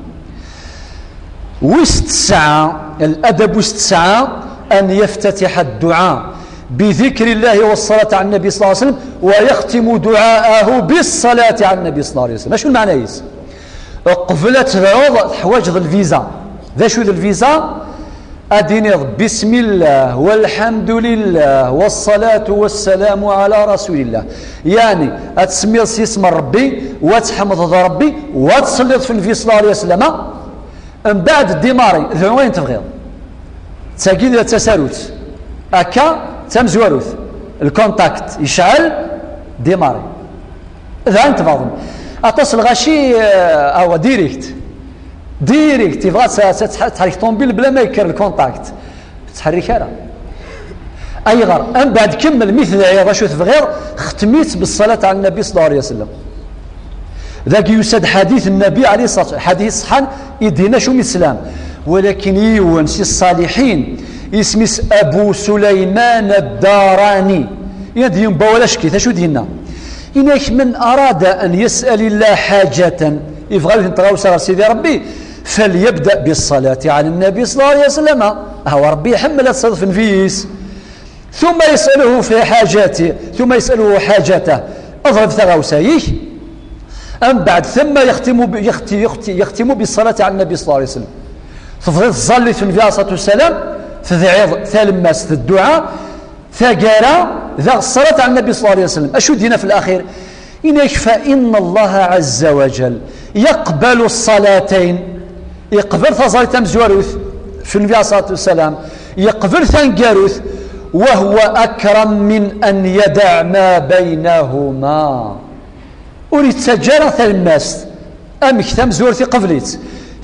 Wis tesɛa, الأدب wis tesɛa, أن يفتتح الدعاء بذكر الله والصلاة على النبي صلى الله عليه وسلم، ويختم دعاءه بالصلاة على النبي صلى الله عليه وسلم. Acu lmeɛna-is? Qbel ad tedɛuḍ, teḥwaǧeḍ lviza. D acu d lviza? Ad d-tiniḍ: "بسم الله والحمد لله والصلاة والسلام على رسول الله." Yeɛni, ad tsemmiḍ s yisem n Ṛebbi, wa tḥemdeḍ Ṛebbi, wa tselliḍ f Nnbi صلى الله عليه وسلم. Mbeɛd, ddimari, dɛu ayen tebɣiḍ. D tagi i d tasarut. Akka, d tamezwarut. Lkunṭakt yecɛel, ddimari. D ayen tebɣiḍ. Aṭas lɣaci, eh, awa, direct. Direct, yebɣa ad tt-, tt-, tt-, tḥerrek ṭumbil bla ma yekker lkunṭakt. Ur tettḥerrik ara. Ayɣer? Mbeɛd kemmel, mi tedɛiḍ acu tebɣiḍ, xtem-itt بالصلاة على النبي صلى الله عليه وسلم. Dagi yusa-d ḥadit n Nnbi عليه الصلاة والسلام, ḥadit ṣeḥḥan, i d-yenna acu mi teslam. Walakin yiwen si ṣṣaliḥin, isem-is Abu Suleyman Ad-Darani, yenna-d yiwen n wawal acek-it, acu d-yenna? Yenna-ak: "من أراد أن يسأل الله حاجة", ibɣa yiwet n tɣawsa ɣer Sidi Ṛebbi, "فليبدأ بالصلاة على النبي صلى الله عليه وسلم." Aha, Ṛebbi iḥemmel ad tṣelliḍ f Nnbi-s. "ثم يسأله في حاجته، ثم يسأله حاجته." Ḍleb taɣawsa-ik. Mbeɛd, ثم يختم ب-، يخت-، يخت-، يختم بالصلاة على النبي صلى الله عليه وسلم. Tebdiḍ tẓallit n Nnbi عليه الصلاة والسلام, tedɛiḍ talemmast, dduɛa, taggara, daɣ ṣṣalat ɛla Nnbi صلى الله عليه وسلم. Acu d-yenna f laxir? Yenna-ak: "فإن الله عز وجل يقبل الصلاتين." Yeqbel taẓallit tamezwarut f Nnbi عليه الصلاة والسلام, yeqbel taneggarut, "وهو أكرم من أن يدع ما بينهما." Ur yettaǧǧa ara talemmast. Amek tamezwarut iqbel-itt,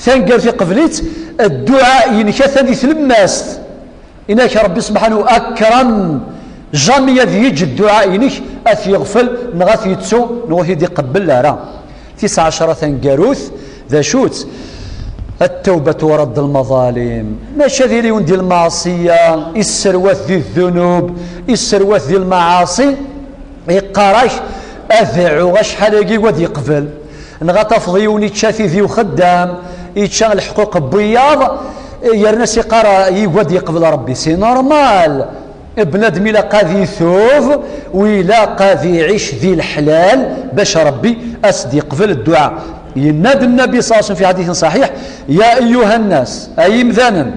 taneggarut iqbel-itt, dduɛa-inek atan di tlemmast. Yenna-ak Ṛebbi subḥanahu: "أكرم." Jamais ad yeǧǧ dduɛa-inek ad t-yeɣfel, neɣ ad t-yettu, neɣ ur t-id-iqebbel ara. Tis ɛecra taneggarut, d acu-tt? التوبة ورد المظالم. Mačči ad yili yiwen di lmeɛṣiyya, isserwat di ddunub, isserwat di lmaɛaṣi, iqqar-ak: "Ad dɛuɣ acḥal-agi, ad yeqbel." Neɣ ad tafeḍ yiwen ičča tidi uxeddam, ičča leḥquq n wiyaḍ, yerna s-iqqar yugad yeqbel Ṛebbi. C'est normal. Bnadem ilaq ad itub, u ilaq ad iɛic di leḥlal bac Ṛebbi ad s-d-yeqbel dduɛa. Yenna-d Nnbi صلى الله عليه وسلم في حديث صحيح: "يا أيها الناس", ay imdanen,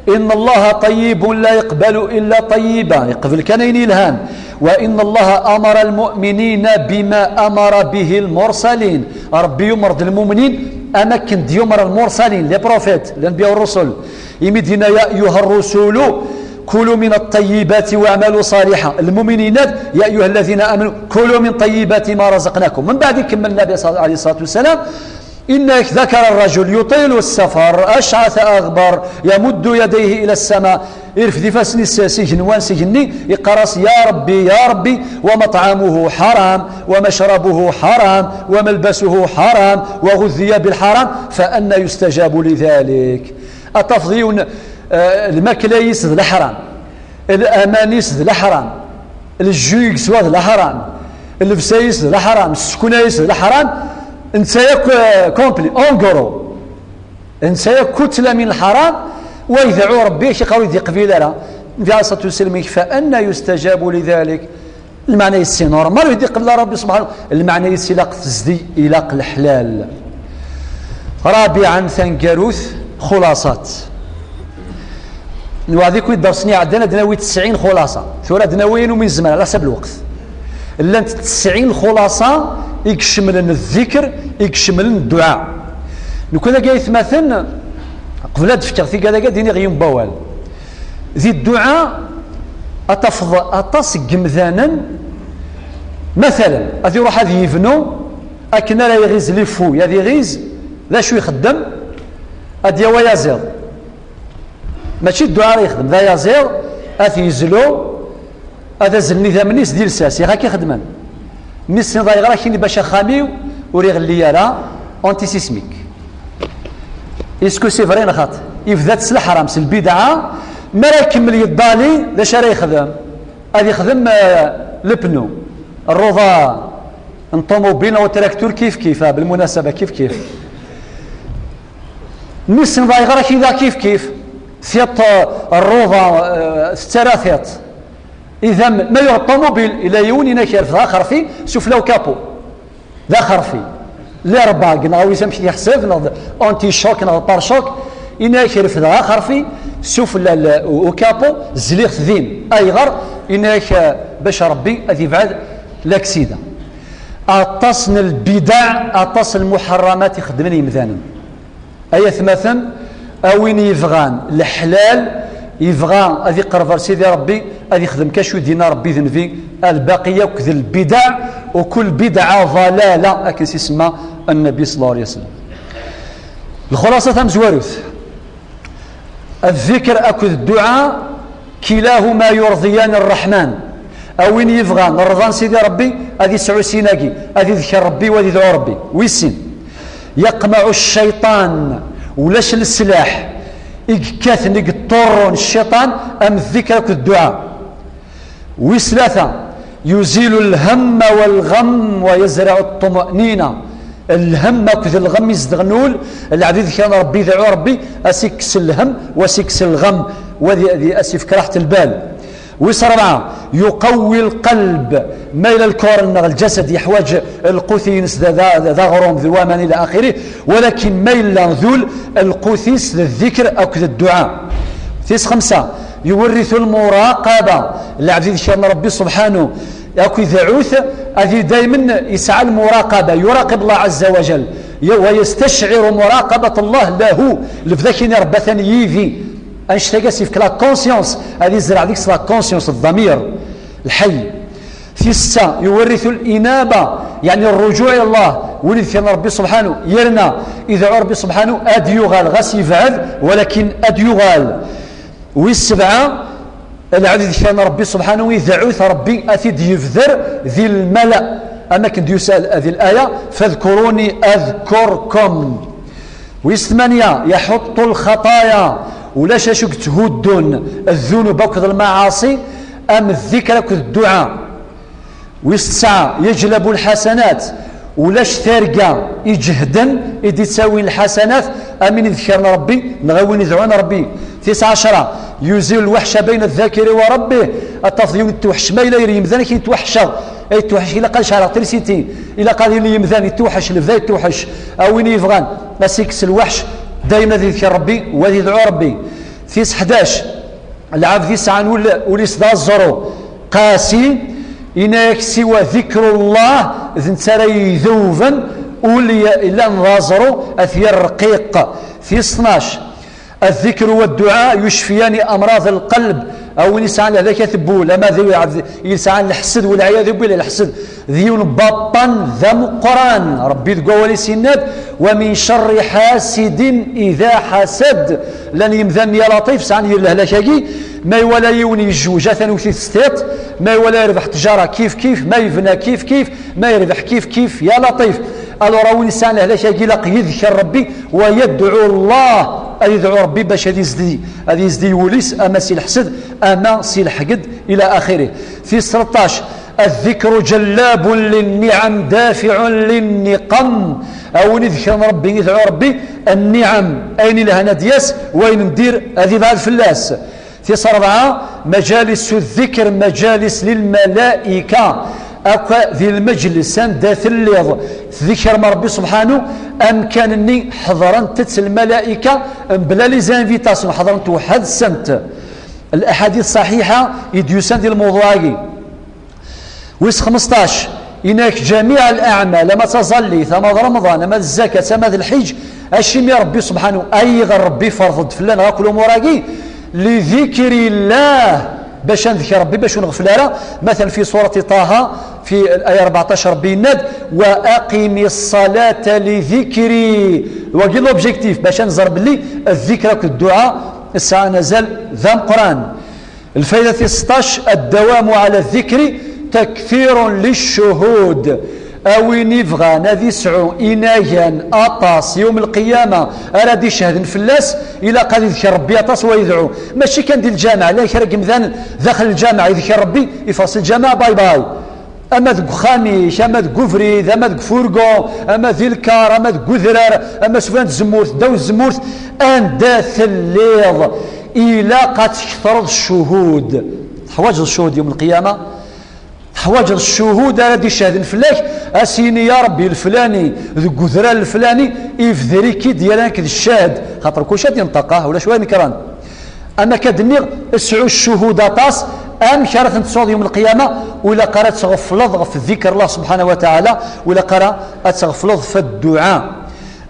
"إن الله طيب لا يقبل إلا طيبا." Yeqbel kan ayen yelhan. "وإن الله أمر المؤمنين بما أمر به المرسلين." Ṛebbi yumer-d lmumnin am akken d-yumer lmursalin, les prophètes, lanbiya u ṛṛusul. Imi d-yenna: "يا أيها الرسل كلوا من الطيبات واعملوا صالحا." Lmumnin yenna-d: "يا أيها الذين آمنوا كلوا من طيبات ما رزقناكم." Mbeɛd ikemmel Nnbi عليه الصلاة والسلام, Yenna-ak: "ذكر الرجل يطيل السفر أشعث أغبر يمد يديه إلى السماء." Irfed ifassen-is s igenwan, s igenni, iqqar-as: "يا ربي، يا ربي، ومطعمه حرام، ومشربه حرام، وملبسه حرام، وغذي بالحرام، فأنى يستجاب لذلك؟" Ad tafeḍ yiwen, eh, lmakla-is d leḥram. Aman-is d leḥram, lejju i yeswa d leḥram, llebsa-is d leḥram, ssekna-is d leḥram, netta yakk, eh, complet, en gros. Netta yakk kuttla min leḥram, wa idɛu Ṛebbi, ak iqqar ur d-iqbil ara. Nnbi ɛalayhi ṣṣalatu wassalam, فأنى يستجاب لذلك؟ Lmeɛna-is c'est normal ur d-iqbil ara Ṛebbi subḥanahu. Lmeɛna-is ilaq tezdi, ilaq leḥlal. Rabiɛan, taneggarut, xulaṣat. Nweɛd-iken i ddersen iɛeddan ad d-nawi tesɛin xulaṣa. Tura ad d-nawi ayen umi nezmer, ɛla ḥsab lweqt. Llant tesɛin xulaṣa i icemmlen ddikr, i icemmlen dduɛa. Nekkni dagi, aytmaten, qbel ad d-fkeɣ tigad-agi, ad d-iniɣ yiwen n wawal. Di dduɛa, ad tafeḍ aṭas n yemdanen, matalan, ad iruḥ ad yebnu, akken ara iɣiz les fouilles, ad iɣiz, d acu ixeddem? Ad d-yawi ayaziḍ. Mačči d dduɛa ara yexdem, d ayaziḍ, ad t-yezlu, ad azlen idammen-is di lsas, yaɣ akka i xedmen. Mi s-tiniḍ ayɣer akka-nni bac axxam-iw ur iɣelli ara, antisismique. Est-ce que c'est vrai neɣ xaṭi? Yebda-t s leḥram, s lbidɛa. Mi ara ikemmel yeddali, d acu ara yexdem? Ad yexdem, eh, lepnu, rruḍa n ṭumubil neɣ utraktur, kif kif, ah, belmunasaba, kif kif. Mi ssneḍ ayɣer akka i da kif kif, tiṭ, eh, rruḍa, eh, tettara tiṭ. Idan, ma yuɣ ṭumubil, ila yiwen inak yerfed axerfi sufella ukapu. D axerfi. L'airbag, neɣ wiss amek i t-yeḥseb, neɣ d anti-choc, neɣ d pare-choc, inak yerfed axerfi sufella l-, ukapu, zliɣ-t din. Ayɣer? Inak, eh, bac Rebbi ad ibɛed laksida. Aṭas n lbidaɛ, aṭas n lmuḥerramat i xeddmen yimdanen. Ay atmaten, a win yebɣan leḥlal, yebɣa ad iqerreb ar Sidi Ṛebbi, ad yexdem kacu i d-yenna Ṛebbi d Nnbi, albaqi akk d lbidaɛ, u kul bidɛa ḍalala, akken s-isemma Nnbi ṣella Llahu ɛalayhi wa sallam. Lxulasat tamezwarut, الذكر akked dduɛa, كلاهما يرضيان الرحمن. A win yebɣan rrḍa n Sidi Ṛebbi, ad isɛu sin-agi, ad idker Ṛebbi u ad idɛu Ṛebbi. Wis sin, يقمع الشيطان, ulac leslaḥ i yekkaten, i yeṭṭurrun cciṭan am ddikr akked dduɛa. Wis tlata, يزيل الهم والغم ويزرع الطمأنينة. Lhemm akked lɣem izedɣen ul, lɛebd idker Ṛebbi, idɛu Ṛebbi, a s-ikkes lhemm, u a s-ikkes lɣem, u ad, ad s-ifk raḥt lbal. Wis ṛebɛa, يقوي القلب. Ma yella lkor-nneɣ, lǧasad, yeḥwaǧ lqut-ines d, d, d aɣrum, d waman, ila axiri, walakin ma yella d ul, lqut-is d ddikr akked dduɛa. Tis xemsa, يورث المراقبة. Lɛebd idker Ṛebbi subḥanu, akked dɛut, ad i daymen yesɛa lmuraqaba, yuraqib Allah ɛazza wa jal, ya-, ويستشعر مراقبة الله له, lebda kini Ṛebbi atan yid-i. Annect-agi a s-yefk la conscience, ad izreɛ deg-s la conscience, ddamir, lḥay. Tis setta, يورث الإنابة, yeɛni الرجوع إلى الله, win idkren Ṛebbi subḥanu, yerna idɛu Ṛebbi subḥanu, ad yuɣal, ɣas yebɛed, walakin ad yuɣal. Wis sebɛa, lɛebd idkren Ṛebbi subḥanu, idɛu-t Ṛebbi a t-id-yebder di lmala, am akken d-yusa di laya, فاذكروني أذكركم. Wis tmanya, يحط الخطايا, ulac acu yetthuddun ddunub akked lmaɛaṣi am ddikr akked dduɛa. Wis tesɛa, يجلب الحسنات, ulac targa iǧehden i d-ittawin lḥasanat am win idkren Ṛebbi neɣ a win idɛun Ṛebbi. Tis ɛecra, يزيل الوحشة بين الذاكر وربه, ad tafeḍ yiwen yettweḥcem, ma yella yir yemdan akken yettweḥceɣ, ay yettweḥcem, ilaq ad ceɛleɣ trisiti, ilaq ad yili yemdan yettweḥcem, lebda yettweḥcem, a win yebɣan a s-ikkes lweḥc, daymen ad idker Ṛebbi u ad idɛu Ṛebbi. Tis ḥdac, lɛebd yesɛan ul, ul-is d aẓru qasi, yenna-yak siwa dikrullah, d netta ara yedewben ul yellan d aẓru, ad t-yerr rqiq. Tis tnac, الذكر والدعاء يشفيان أمراض القلب. A win yesɛan lehlak at wul, ama d lɛebd yesɛan leḥsed, walɛiyadu billah, leḥsed d yiwen n baṭṭan d ameqqran. Ṛebbi deg wawal-is yenna-d, ومن شر حاسد إذا حسد. Llan yemdanen, ya Laṭif, sɛan yir lehlak-agi, ma iwala yiwen yejwej, atan wet-it s tiṭ, ma iwala yerbeḥ ttjara, kif kif, ma yebna, kif kif, ma yerbeḥ, kif kif, ya Laṭif. Alors, a win yesɛan lehlak-agi, ilaq yedker Ṛebbi, ويدعو الله, ad idɛu Ṛebbi bac ad yezdi, ad yezdi wul-is, ama si leḥsed, ama si lḥegd, ila axiri. Tis tleṭṭac, الذكر جلاب للنعم دافع للنقم. A win idkren Ṛebbi, idɛu Ṛebbi, nniɛam, ayen ilhan ad d-yas, wayen n dir ad ibɛed fell-as. Tis ṛebɛa, مجالس الذكر مجالس للملائكة. Akk di lmeǧlis anda telliḍ tdikrem Ṛebbi subḥanu, amkan-nni ḥeḍrent-tt lmalayka, mebla les invitations, ḥeḍrent weḥd-sent. Laḥadit ṣaḥiḥa i d-yusan di lmewḍuɛ-agi. Wis xmesṭac, inak جميع الأعمال, ama d taẓallit, ama d Remḍan, ama d zzakat, ama d lḥiǧ, acimi Ṛebbi subḥanu, ayɣer Ṛebbi iferḍ-d fell-aneɣ akk lumuṛ-agi? لذكر الله, bac ad nedker Ṛebbi, bac ur nɣeffel ara. Matalan, fi surati Ṭaha, fi laya rbeɛṭac, Ṛebbi yenna-d, وأقم الصلاة لذكري. Wagi l'objectif, bac ad nẓer belli ddikr akked dduɛa sɛan azal d ameqqran. Lfayda tis seṭṭac, الدوام على الذكر تكثير للشهود. A win ibɣan ad isɛu inagan aṭas yawm lqiyama ara d-icehden fell-as, ilaq ad idker Ṛebbi aṭas wa yedɛu. Mačči kan di lǧameɛ, la kra n yimdanen daxel lǧameɛ idker Ṛebbi, iffeɣ si lǧameɛ, bye bye. Ama deg uxxam-ik, ama deg ubrid, ama deg ufurgu, ama di lkar, ama deg udrar, ama sufella n tzemmurt, ddaw tzemmurt, anda telliḍ, ilaq ad tketreḍ ccuhud. Teḥwaǧeḍ ccuhud yawm lqiyama. Teḥwaǧeḍ ccuhud ara d-icehden fell-ak, a s-yini: "Ya Ṛebbi, leflani deg udrar leflani ibder-ik-id yerra-k d ccahd." Xaṭer kulci ad yenṭeq, ah, ulac wa yenekren. Am akka d-nniɣ, sɛu ccuhud aṭas. Amek ara ten-tesɛuḍ yawm lqiyama? Ur ilaq ara ad tɣefleḍ ɣef dikr Allah subḥanahu wa taɛala, ur ilaq ara ad tɣefleḍ ɣef dduɛa.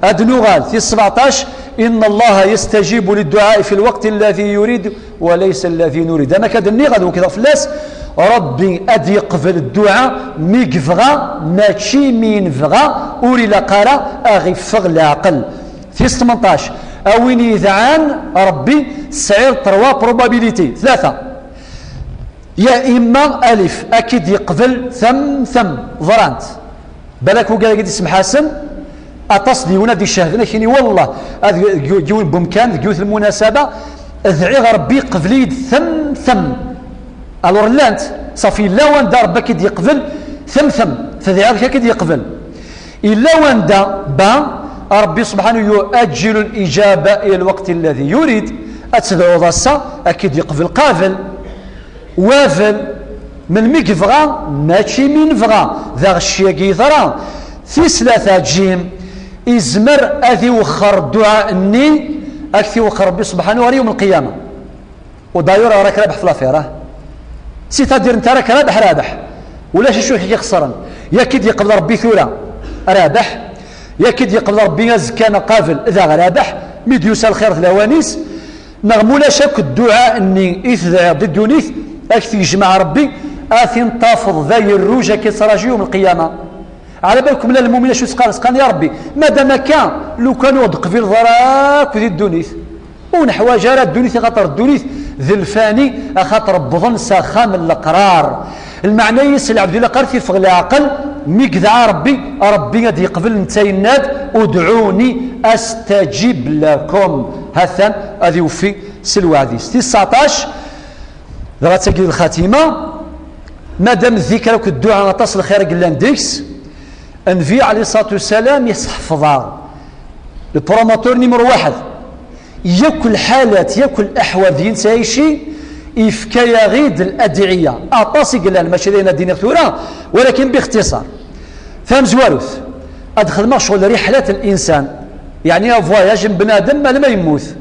Ad nuɣal, tis sbeɛṭac: "Inna Allaha yastajibu lidduɛa'i fi lwaqti alladhi yurid wa laysa alladhi nurid." Am akka d-nniɣ, ad wekdeɣ fell-as, Ṛebbi ad yeqbel dduɛa mi yebɣa, mačči mi nebɣa, ur ilaq ara a ɣ-iffeɣ leɛqel. Tis tmenṭac: a win yedɛan Ṛebbi, tesɛiḍ trois probabilités, tlata. Ya imma alif, ad k-id-yeqbel tam tam, ḍrant. Balak wigad-agi d-isemḥasen, aṭas d yiwen ad d-icehden, ad k-yini: "Wallah, ad deg yiwen n wemkan, deg yiwet n lmunasaba, dɛiɣ Ṛebbi yeqbel-iyi-d tam tam." Alors llant, ṣafi, yella wanda Ṛebbi ad k-id-yeqbel tam tam, tedɛiḍ ad k-id-yeqbel. Yella wanda, ba, Ṛebbi subḥanahu yu'ajjilu l-ijaba ila lweqt alladhi yurid, ad tedɛuḍ ass-a, ad k-id-yeqbel qabel. Wabel, melmi yebɣa, mačči mi nebɣa. D aɣecci-agi yeḍra. Tis tlata, jim, izmer ad iwexxer dduɛa-nni, ad k-t-iwexxer Ṛebbi subḥanahu ɣer yawm lqiyama. U d'ailleurs, راك رابح في l'affaire, ah. C'est-à-dire, netta راك رابح, رابح. Ulac acu i k-ixeṣren. Yak i d-yeqbel Ṛebbi tura, رابح. Yak i d-yeqbel Ṛebbi azekka neɣ qabel, d aɣ-, رابح. Mi d-yusa lxir d lawan-is, neɣ mulac akk dduɛa-nni i tedɛiḍ di ddunit, ad k-t-yejmeɛ Ṛebbi, ad t-in-tafeḍ d agerruj ad k-ittṛaju yawm lqiyama. Ɛla balkum llan lmumin acu ttqaren, ttqaren: "Ya Ṛebbi, madam akka, lukan ur d-qbileḍ ara akk di ddunit." Ur neḥwaǧ ara ddunit, axaṭer ddunit d lfani, axaṭer wwḍen s axxam n leqrar. Lmeɛna-is, lɛebd ilaq ara t-iffeɣ leɛqel, mi yedɛa Ṛebbi, Ṛebbi ad yeqbel, netta yenna-d: "Udɛuni astajib lakum." Ha-t-an ad iweffi s lweɛd-is. Tis tseɛṭac, dɣa d tagi d lxatima, madam d dikr akked dduɛa aṭas n lxir i yellan deg-s, Nnbi ɛalayhi ṣṣalatu wassalam yesseḥfeḍ-aɣ, le promoteur numéro waḥed, yakk lḥalat, yakk leḥwal deg i nettɛici, yefka-yaɣ-id ladɛiya. Aṭas i yellan, mačči d ayen ad d-iniɣ tura, walakin bixtiṣar. Tamezwarut, ad xedmeɣ ccɣel riḥlat n linsan, yeɛni voyage n bnadem alamma yemmut.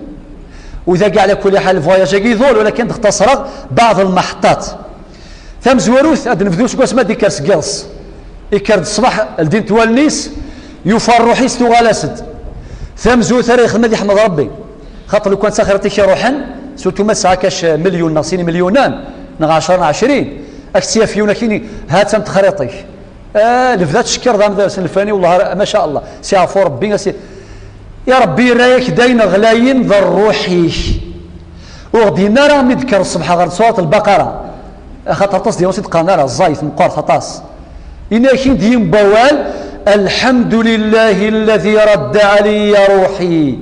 U dagi, ɛla kulli ḥal, voyage-agi iḍul, walakin d-xtaṣreɣ baɛḍ lmeḥṭat. Tamezwarut, ad nebdu seg wasmi ad d-ikker seg yiḍes. Ikker-d ṣṣbeḥ, ldint wallen-is, yufa ṛṛuḥ-is tuɣal-as-d. Tamezwarut ara yexdem ad yeḥmed Ṛebbi. Xaṭer lukan d taxriṭ-ik iṛuḥen, surtout ma tesɛa kac milyun neɣ sin imelyunen, neɣ ɛecṛa neɣ ɛecrin, ad k-tt-yaf yiwen ad k-yini: "Ha-tt-an texriṭ-ik." Ah, lebda tcekker d amdares n lfani, wellah, ma ca Allah, si ɛfu Ṛebbi, a si-, Ya Ṛebbi, yerra-yak-d ayen ɣlayen d ṛṛuḥ-ik. Ur ɣ-d-yenna ara mi d-tekker ṣṣbeḥ ɣer surat Lbaqara, axaṭer aṭas deg-sen ur s-d-qqaren ara, ẓẓayet, meqqret aṭas. Yenna-yak-d yimwawal: "Alḥamdu lillahi alladhi radda ɛalayya ruḥi,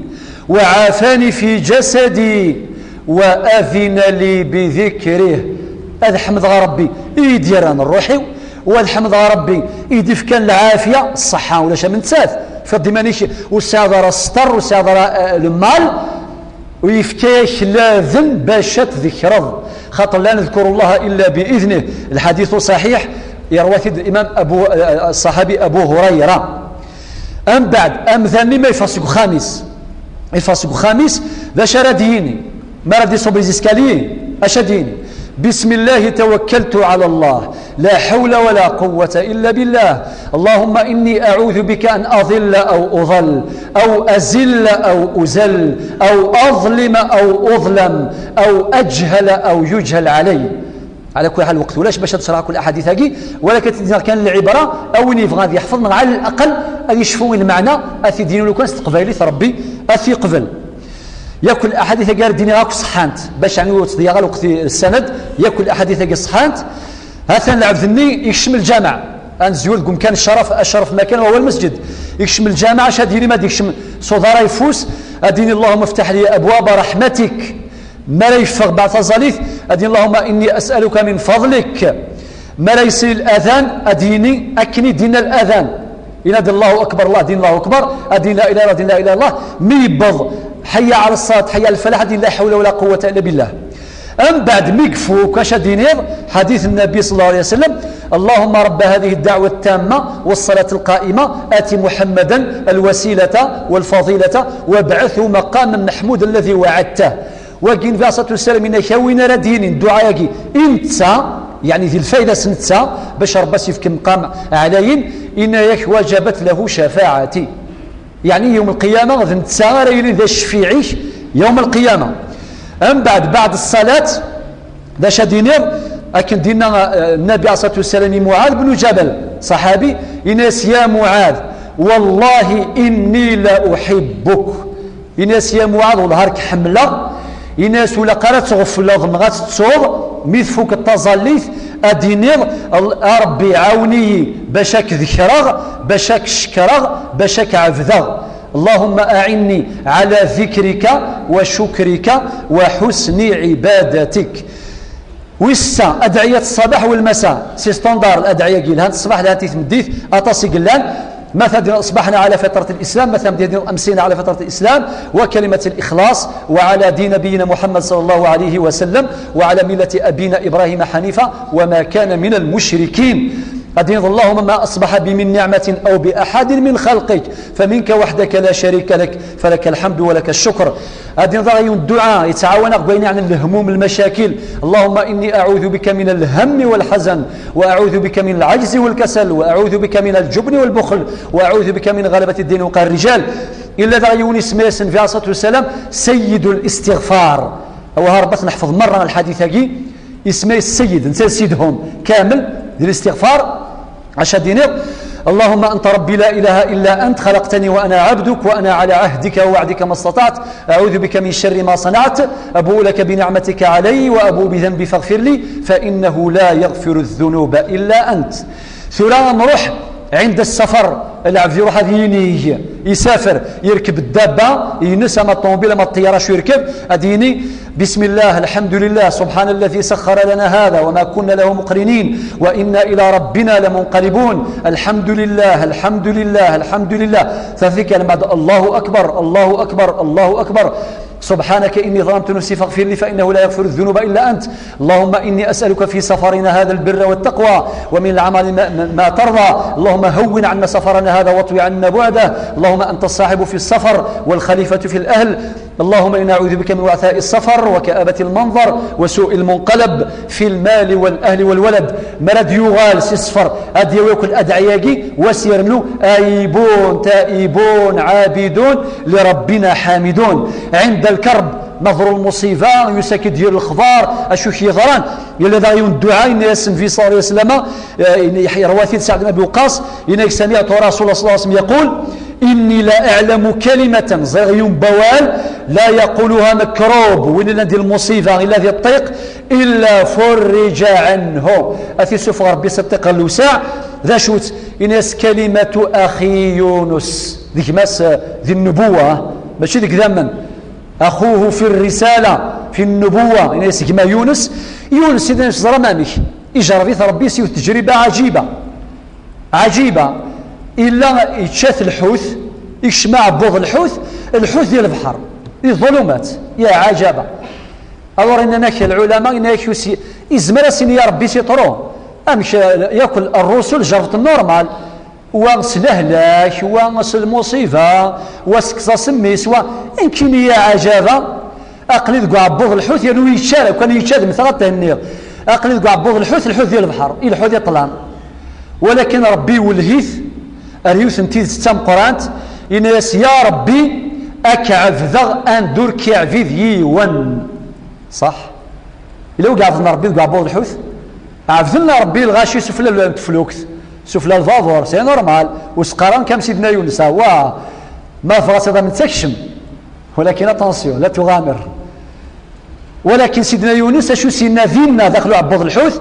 wa ɛafani fi jasadi, wa adina li bi dikrih." Ad ḥemdeɣ Ṛebbi i yi-d-yerran ṛṛuḥ-iw, wa ad ḥemdeɣ Ṛebbi i yi-d-ifkan lɛafya, ṣṣeḥḥa, ulac am nettat. Fiḍ iman-ik, ur tesɛiḍ ara sṭer, ur tesɛiḍ ara, eh, lmal, u yefka-yak laden bac ad tdekreḍ. Xaṭer: "La nadhkuru Llaha illa bi idnih." Lḥaditu ṣaḥiḥ, yerwa-t-id imam Abu, eh, ṣṣaḥabi Abu Hurayra. Ambeɛd, amdan-nni ma yeffeɣ seg uxxam-is, yeffeɣ seg uxxam-is, d acu ara d-yini? Mi ara d-iṣubb les escaliers, acu ad d-yini? "Bismillahi tawakkaltu ɛala Llah, la ḥawla wa la quwwata illa billah. Allahumma inni aɛudu bika an adilla aw udall, aw azilla aw uzall, aw aḍlima aw uḍlam, aw ajhala aw yujhal ɛalay." Ɛla kulli ḥal, lweqt ulac bac ad d-sreɣ akk laḥadit-agi, walakin ad d-iniɣ kan lɛibra, a win yebɣan ad yeḥfeḍ, neɣ ɛala laqel ad yecfu i lmeɛna, ad t-id-yini lukan s teqbaylit, Ṛebbi ad t-yeqbel. Yakk laḥadit-agi ara d-iniɣ akk ṣeḥḥant, bac yeɛni ur ttḍeyyiɛeɣ ara lweqt n ssanad, yakk laḥadit-agi ṣeḥḥant. Ha-t-an lɛebd-nni yekcem lǧameɛ. Ad nezwir deg umkan ccerf, acref makan, wa huwa lmasǧid. Yekcem lǧameɛ, acu ad yini ma d-yekcem s uḍar ayeffus? Ad yini: "Allahumma ftah li abwaba rahmatik." Mi ara yeffeɣ beɛd taẓallit, ad yini: "Allahumma inni as'aluka min fadlik." Mi ara yesli ladan, ad yini akken i d-yenna ladan. Yenna-d: "Allahu akbar", Allah, ad yini: "Allahu akbar", ad yini: "La ilaha illallah", ad yini: "La ilaha illallah". Mi yewweḍ: "Hayya ala ṣṣalat, hayya ala lfalah", ad yini: "La hawla wala quwwata illa billah." Mbeɛd mi ifuk, acu ad d-tiniḍ? Ḥadit Nnabi ṣalla Llahu ɛalayhi wa sallam: "Allahumma rabba hadihi dda'wati ttamma wa ṣṣalati lqa'ima, ati Muḥammadan lwasilata wal fadilata wabɛathu maqaman maḥmudan lladhi wa'adtah." Wagi, Nnabi ṣalla Llahu ɛalayhi wa sallam, yenna-k a win ara d-yinin dduɛa-agi i netta, yeɛni di lfayda-s netta, bac Ṛebbi a s-yefk maqam ɛlayen, yenna-yak: "Wajabat lahu cafa'ati." Yeɛni yawm lqiyama d netta ara yilin d acfiɛ-ik yawm lqiyama. Mbeɛd, beɛd ṣṣalat, d acu ad d-tiniḍ? Akken d-yenna, eh, Nnabi ɛalayhi ṣṣalatu wassalam i Muɛad bnu Ǧabal, ṣaḥabi, yenna-yas: "Ya Muɛad, wallahi inni la uḥibbuk." Yenna-yas: "Ya Muɛad, wellah ar k-ḥemmleɣ." Yenna-yas: "Ur ilaq ara ad tɣefleḍ neɣ ad tettuḍ, mi tfukeḍ taẓallit, ad d-tiniḍ: 'A Ṛebbi, ɛawen-iyi bac ad k-dekreɣ, bac ad k-cekkreɣ, bac ad k-ɛebdeɣ. Allahumma a'inni ala dhikrika wa shukrika wa husni ibadatik.'" Wis sa, adɛiyat ṣṣabaḥ wal masa, c'est standard, adɛiya-agi lhant ṣṣbeḥ, lhant i tmeddit, aṭas i yellan. Mathalan: "أصبحنا على فطرة الإسلام"، mathalan: "أمسينا على فطرة الإسلام وكلمة الإخلاص وعلى دين نبينا محمد صلى الله عليه وسلم وعلى ملة أبينا إبراهيم حنيفا وما كان من المشركين". Ad d-tiniḍ: "اللهم ما أصبح بي من نعمة أو بأحد من خلقك فمنك وحدك لا شريك لك فلك الحمد ولك الشكر". Ad d-tiniḍ daɣ yiwen dduɛa yettɛawan-aɣ deg wayen yeɛnan lehmum, lmacakil: "اللهم إني أعوذ بك من الهم والحزن، وأعوذ بك من العجز والكسل، وأعوذ بك من الجبن والبخل، وأعوذ بك من غلبة الدين وقهر الرجال". Yella daɣ yiwen isem-is Nnabi ɛalayhi ṣṣalatu wassalam Sayyidul Istiɣfar. Awah, Ṛebbi ad t-neḥfeḍ merra, lḥadit-agi. Isem-is Sayyid, netta d sidhum kamel di listiɣfar. Acu ad d-tiniḍ? "اللهم أنت ربي لا إله إلا أنت، خلقتني وأنا عبدك، وأنا على عهدك ووعدك ما استطعت، أعوذ بك من شر ما صنعت، أبوء لك بنعمتك علي وأبوء بذنبي فاغفر لي، فإنه لا يغفر الذنوب إلا أنت". Tura ad nruḥ عند السفر, lɛebd iruḥ ad yinig, isafer, yerkeb ddabba ines, ama ṭṭumubil, ama ṭṭiyyara, acu yerkeb, ad yini: "بسم الله، الحمد لله، سبحان الذي سخر لنا هذا وما كنا له مقرنين، وإنا إلى ربنا لمنقلبون. الحمد لله، الحمد لله، الحمد لله". Tlata tikkal mbeɛd: "الله أكبر، الله أكبر، الله أكبر. سبحانك إني ظلمت نفسي فاغفر لي فإنه لا يغفر الذنوب إلا أنت. اللهم إني أسألك في سفرنا هذا البر والتقوى ومن العمل ما، ما، ما ترضى. اللهم هون عنا سفرنا هذا واطوي عنا بعده. اللهم أنت الصاحب في السفر والخليفة في الأهل. اللهم إنا نعوذ بك من وعثاء السفر وكآبة المنظر وسوء المنقلب في المال والأهل والولد". Mi ara d-yuɣal si ssfer, ad d-yawi akk adɛiya-agi, wa s-yernu: "آيبون، تائبون، عابدون لربنا حامدون". عند الكرب, ma tḍru lmuṣiba, yusa-k-id yir lexbar, acu k-yeḍran. Yella daɣ yiwen dduɛa, yenna-yas Nnbi ṣalla Llahu ɛalayhi wa sallam, eh, yerwa-t-id Saɛd ibn Abi Waqqas, yenna-yak: "سمعت رسول الله صلى الله عليه وسلم يقول: إني لا أعلم كلمة", ẓriɣ yiwen n wawal, "لا يقولها مكروب", win yellan di lmuṣiba, yella di ṭṭiq, "إلا فرج عنه", ad t-isuffeɣ Ṛebbi si ṭṭiq ɣer lewseɛ. D acu-tt? Yenna-yas: "كلمة أخي يونس", d gma-s, eh, di nnubuwa, mačči d gma-s. "أخوه في الرسالة، في النبوة", yenna-yas gma Yunes. Yunes, Sidna Yunes, teẓram amek? Ijerreb-it Ṛebbi s yiwet n teǧriba ɛaǧiba. Ɛaǧiba. Illa yečča-t lḥut, ikcem aɛebbuḍ lḥut, lḥut di lebḥer, di ḍulumat. Ya ɛajaba. Alors, yenna-ak lɛulama, yenna-ak usi-, izmer ad s-yini ya Ṛebbi c'est trop. Amek, eh, yakk ṛṛusul jerrben normal. Wa s lehlak, wa s lmuṣiba, wa s kkes-as mmi-s, wa, nekkini ya ɛajaba. Aql-i deg uɛebbuḍ lḥut, yernu yečča ara, kan yečča ad mmteɣ ad thenniɣ. Aql-i deg uɛebbuḍ lḥut, lḥut di lebḥer, i lḥut i ṭṭlam. Walakin Ṛebbi iwelleh-it ar yiwet n tidet d tameqqrant, yenna-yas: "Ya Ṛebbi, ad k-ɛebdeɣ anda ur k-iɛbid yiwen." Ṣaḥ? Yella wi iɛebden Ṛebbi deg uɛebbuḍ lḥut? Ɛebden Ṛebbi lɣaci sufella n teflukt, sufella lbabuṛ, c'est normal. Ur s-qqar ara kam Sidna Yunes, ah, wa, ma tebɣa ad tiḍamin tekcem. Walakin attention, la tuɣamir. Walakin Sidna Yunes, acu s-yenna dinna daxel uɛebbuḍ lḥut?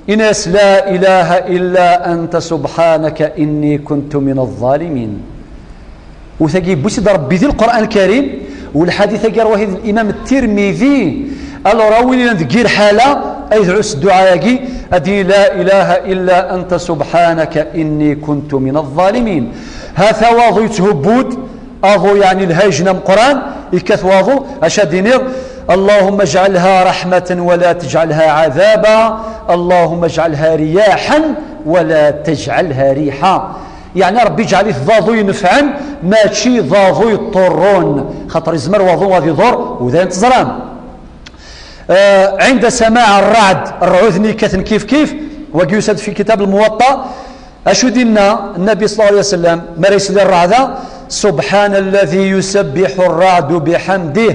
Ini-as: "La ilaha illa anta subhanaka inni kuntu min al-zalimin." U tagi yewwi-tt-id Ṛebbi di Lqur'an Lkarim, u lḥadit-agi rwahi d Limam Tirmidi. Alors, a win yellan deg yir ḥala, ad yedɛu s dduɛa-agi, ad d-yini: "La ilaha illa anta subhanaka inni kuntu min al-zalimin." Hata waḍu yetthubbu-d, aḍu yeɛni lhayjen ameqqran, yekkat waḍu, acu ad d-iniḍ: "Allahumma ij'alha rahmatan wa la taj'alha adaba, Allahumma ij'alha riyahan wa la taj'alha riha." Yeɛni Ṛebbi ijɛel-it d aḍu inefɛen, mačči d aḍu yeṭṭurrun, xaṭer yezmer waḍu ad iḍur, u d ayen teẓram. Eh, ɛinda samaɛ rreɛd, rrɛud-nni yekkaten kif kif, wagi yusa-d fi kitab Lmuwaṭṭa. Acu d-inna Nnabi ṣalla Llahu ɛalayhi wa sallam mi ara yesli rreɛda: "Subḥana lladi yusabbiḥu rreɛdu biḥamdih,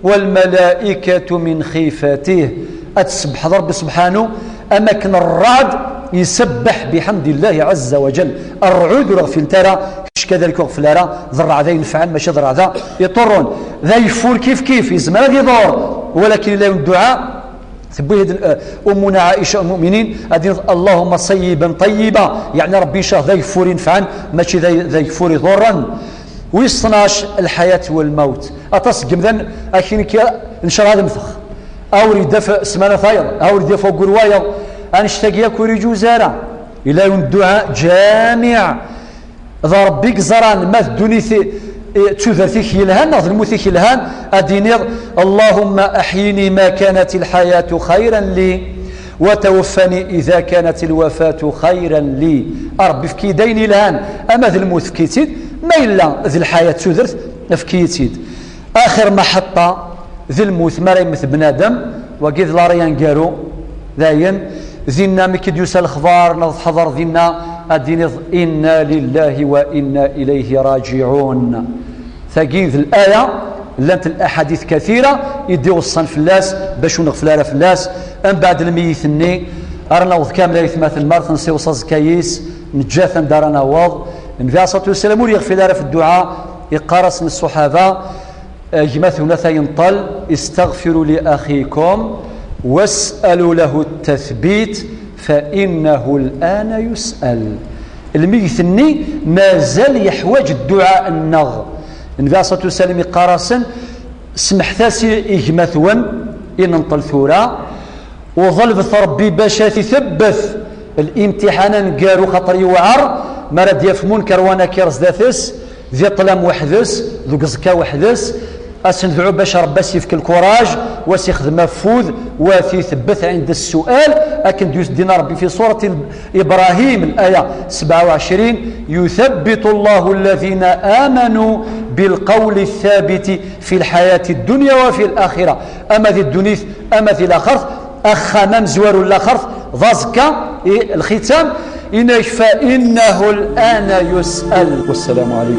wal malaikatu min xifatih." Ad tsebbḥeḍ Ṛebbi subḥanu, am akken rreɛd isebbeḥ biḥamdi Llahi ɛazza wa jall. Rreɛd ur ɣfilent ara, kečč kadalik ur ɣfil ara, d rreɛda inefɛen, mačči d rreɛda iṭurrun. D ageffur kif kif, yezmer ad iḍur, walakin illa yiwen dduɛa, tewwi-d, eh, Ummuna Ɛica, Umm Lmuminin, ad d-tiniḍ: "Allahumma ṣayyiban ṭayyiba", yeɛni Ṛebbi ncah d ageffur inefɛen, mačči d ag-, d ageffur iḍurren. Wis tnac, lḥayat wal mawt. Aṭas n yemdanen, akin kya, ncah ad mmteɣ. Awer idaf ssmana tayeḍ, awer idaf waggur wayeḍ. Annect-agi akk ur iǧuz ara. Illa yiwen dduɛa ǧamiɛ. D Ṛebbi i yeẓran ma d ddunit i, i, d tudert-ik yelhan neɣ d lmut-ik yelhan, ad d-tiniḍ: "Allahumma aḥyini ma kanat lḥayatu xayran li, wa tawaffani ida kanat lwafatu xayran li." A Ṛebbi, efk-iyi-d ayen yelhan, ama d lmut, efk-iyi-tt-id, ma yella d lḥayat d tudert, efk-iyi-tt-id. Axir maḥeṭṭa d lmut, mi ara yemmet bnadem, wagi d lari aneggaru, dayen, dinna mi k-id-yusa lexbar, neɣ tḥeḍreḍ dinna, ad d-tiniḍ: "Inna lillahi wa inna ilayhi rajiɛun." Tagi d laya, llant laḥadit kathira i d-iweṣṣan fell-as, bac ur nɣeffel ara fell-as. Mbeɛd lmeyyit-nni, ara naweḍ kamel aytmaten, mar tensiweḍ aẓekka-is, neǧǧa-t anda ara naweḍ. Nnbi ɛalayhi ṣṣalatu wassalam ur yeɣfil ara f dduɛa, yeqqar-asen ṣṣuḥaba, gma-twen ata yenṭel, "Istaɣfiru li axikum, was'alu lahu ttathbit, fa innahu l-ana yus'al." Lmeyyet-nni mazal yeḥwaǧ dduɛa-nneɣ. Nnbi ɛalayhi ṣṣalatu wassalam yeqqar-asen: "Semḥet-as i, i gma-twen, i nenṭel tura, u ḍelbet Ṛebbi bac ad t-itebbet." Limtiḥan aneggaru, xaṭer yewɛer, mi ara d-yaf Munker wa Nakir zdat-s, di ṭṭlam weḥd-s, deg uẓekka weḥd-s, ad s-nedɛu bac Ṛebbi ad s-yefk lkuraj, wa s-ixdem afud, wa t-itebbet ɛinda ssual, akken d-yus-, d-yenna Ṛebbi fi surat Ibrahim, laya sebɛa u ɛecrin: "Yuthabbitu Llahu alladhina amanu bilqawli thabiti fi lḥayati ddunya wa fi laxira." Ama di ddunit, ama di laxert, axxam amezwaru n laxert, d aẓekka, i lxitam, inak: "Fa innahu l-ana yus'al." Wassalamu alaykum.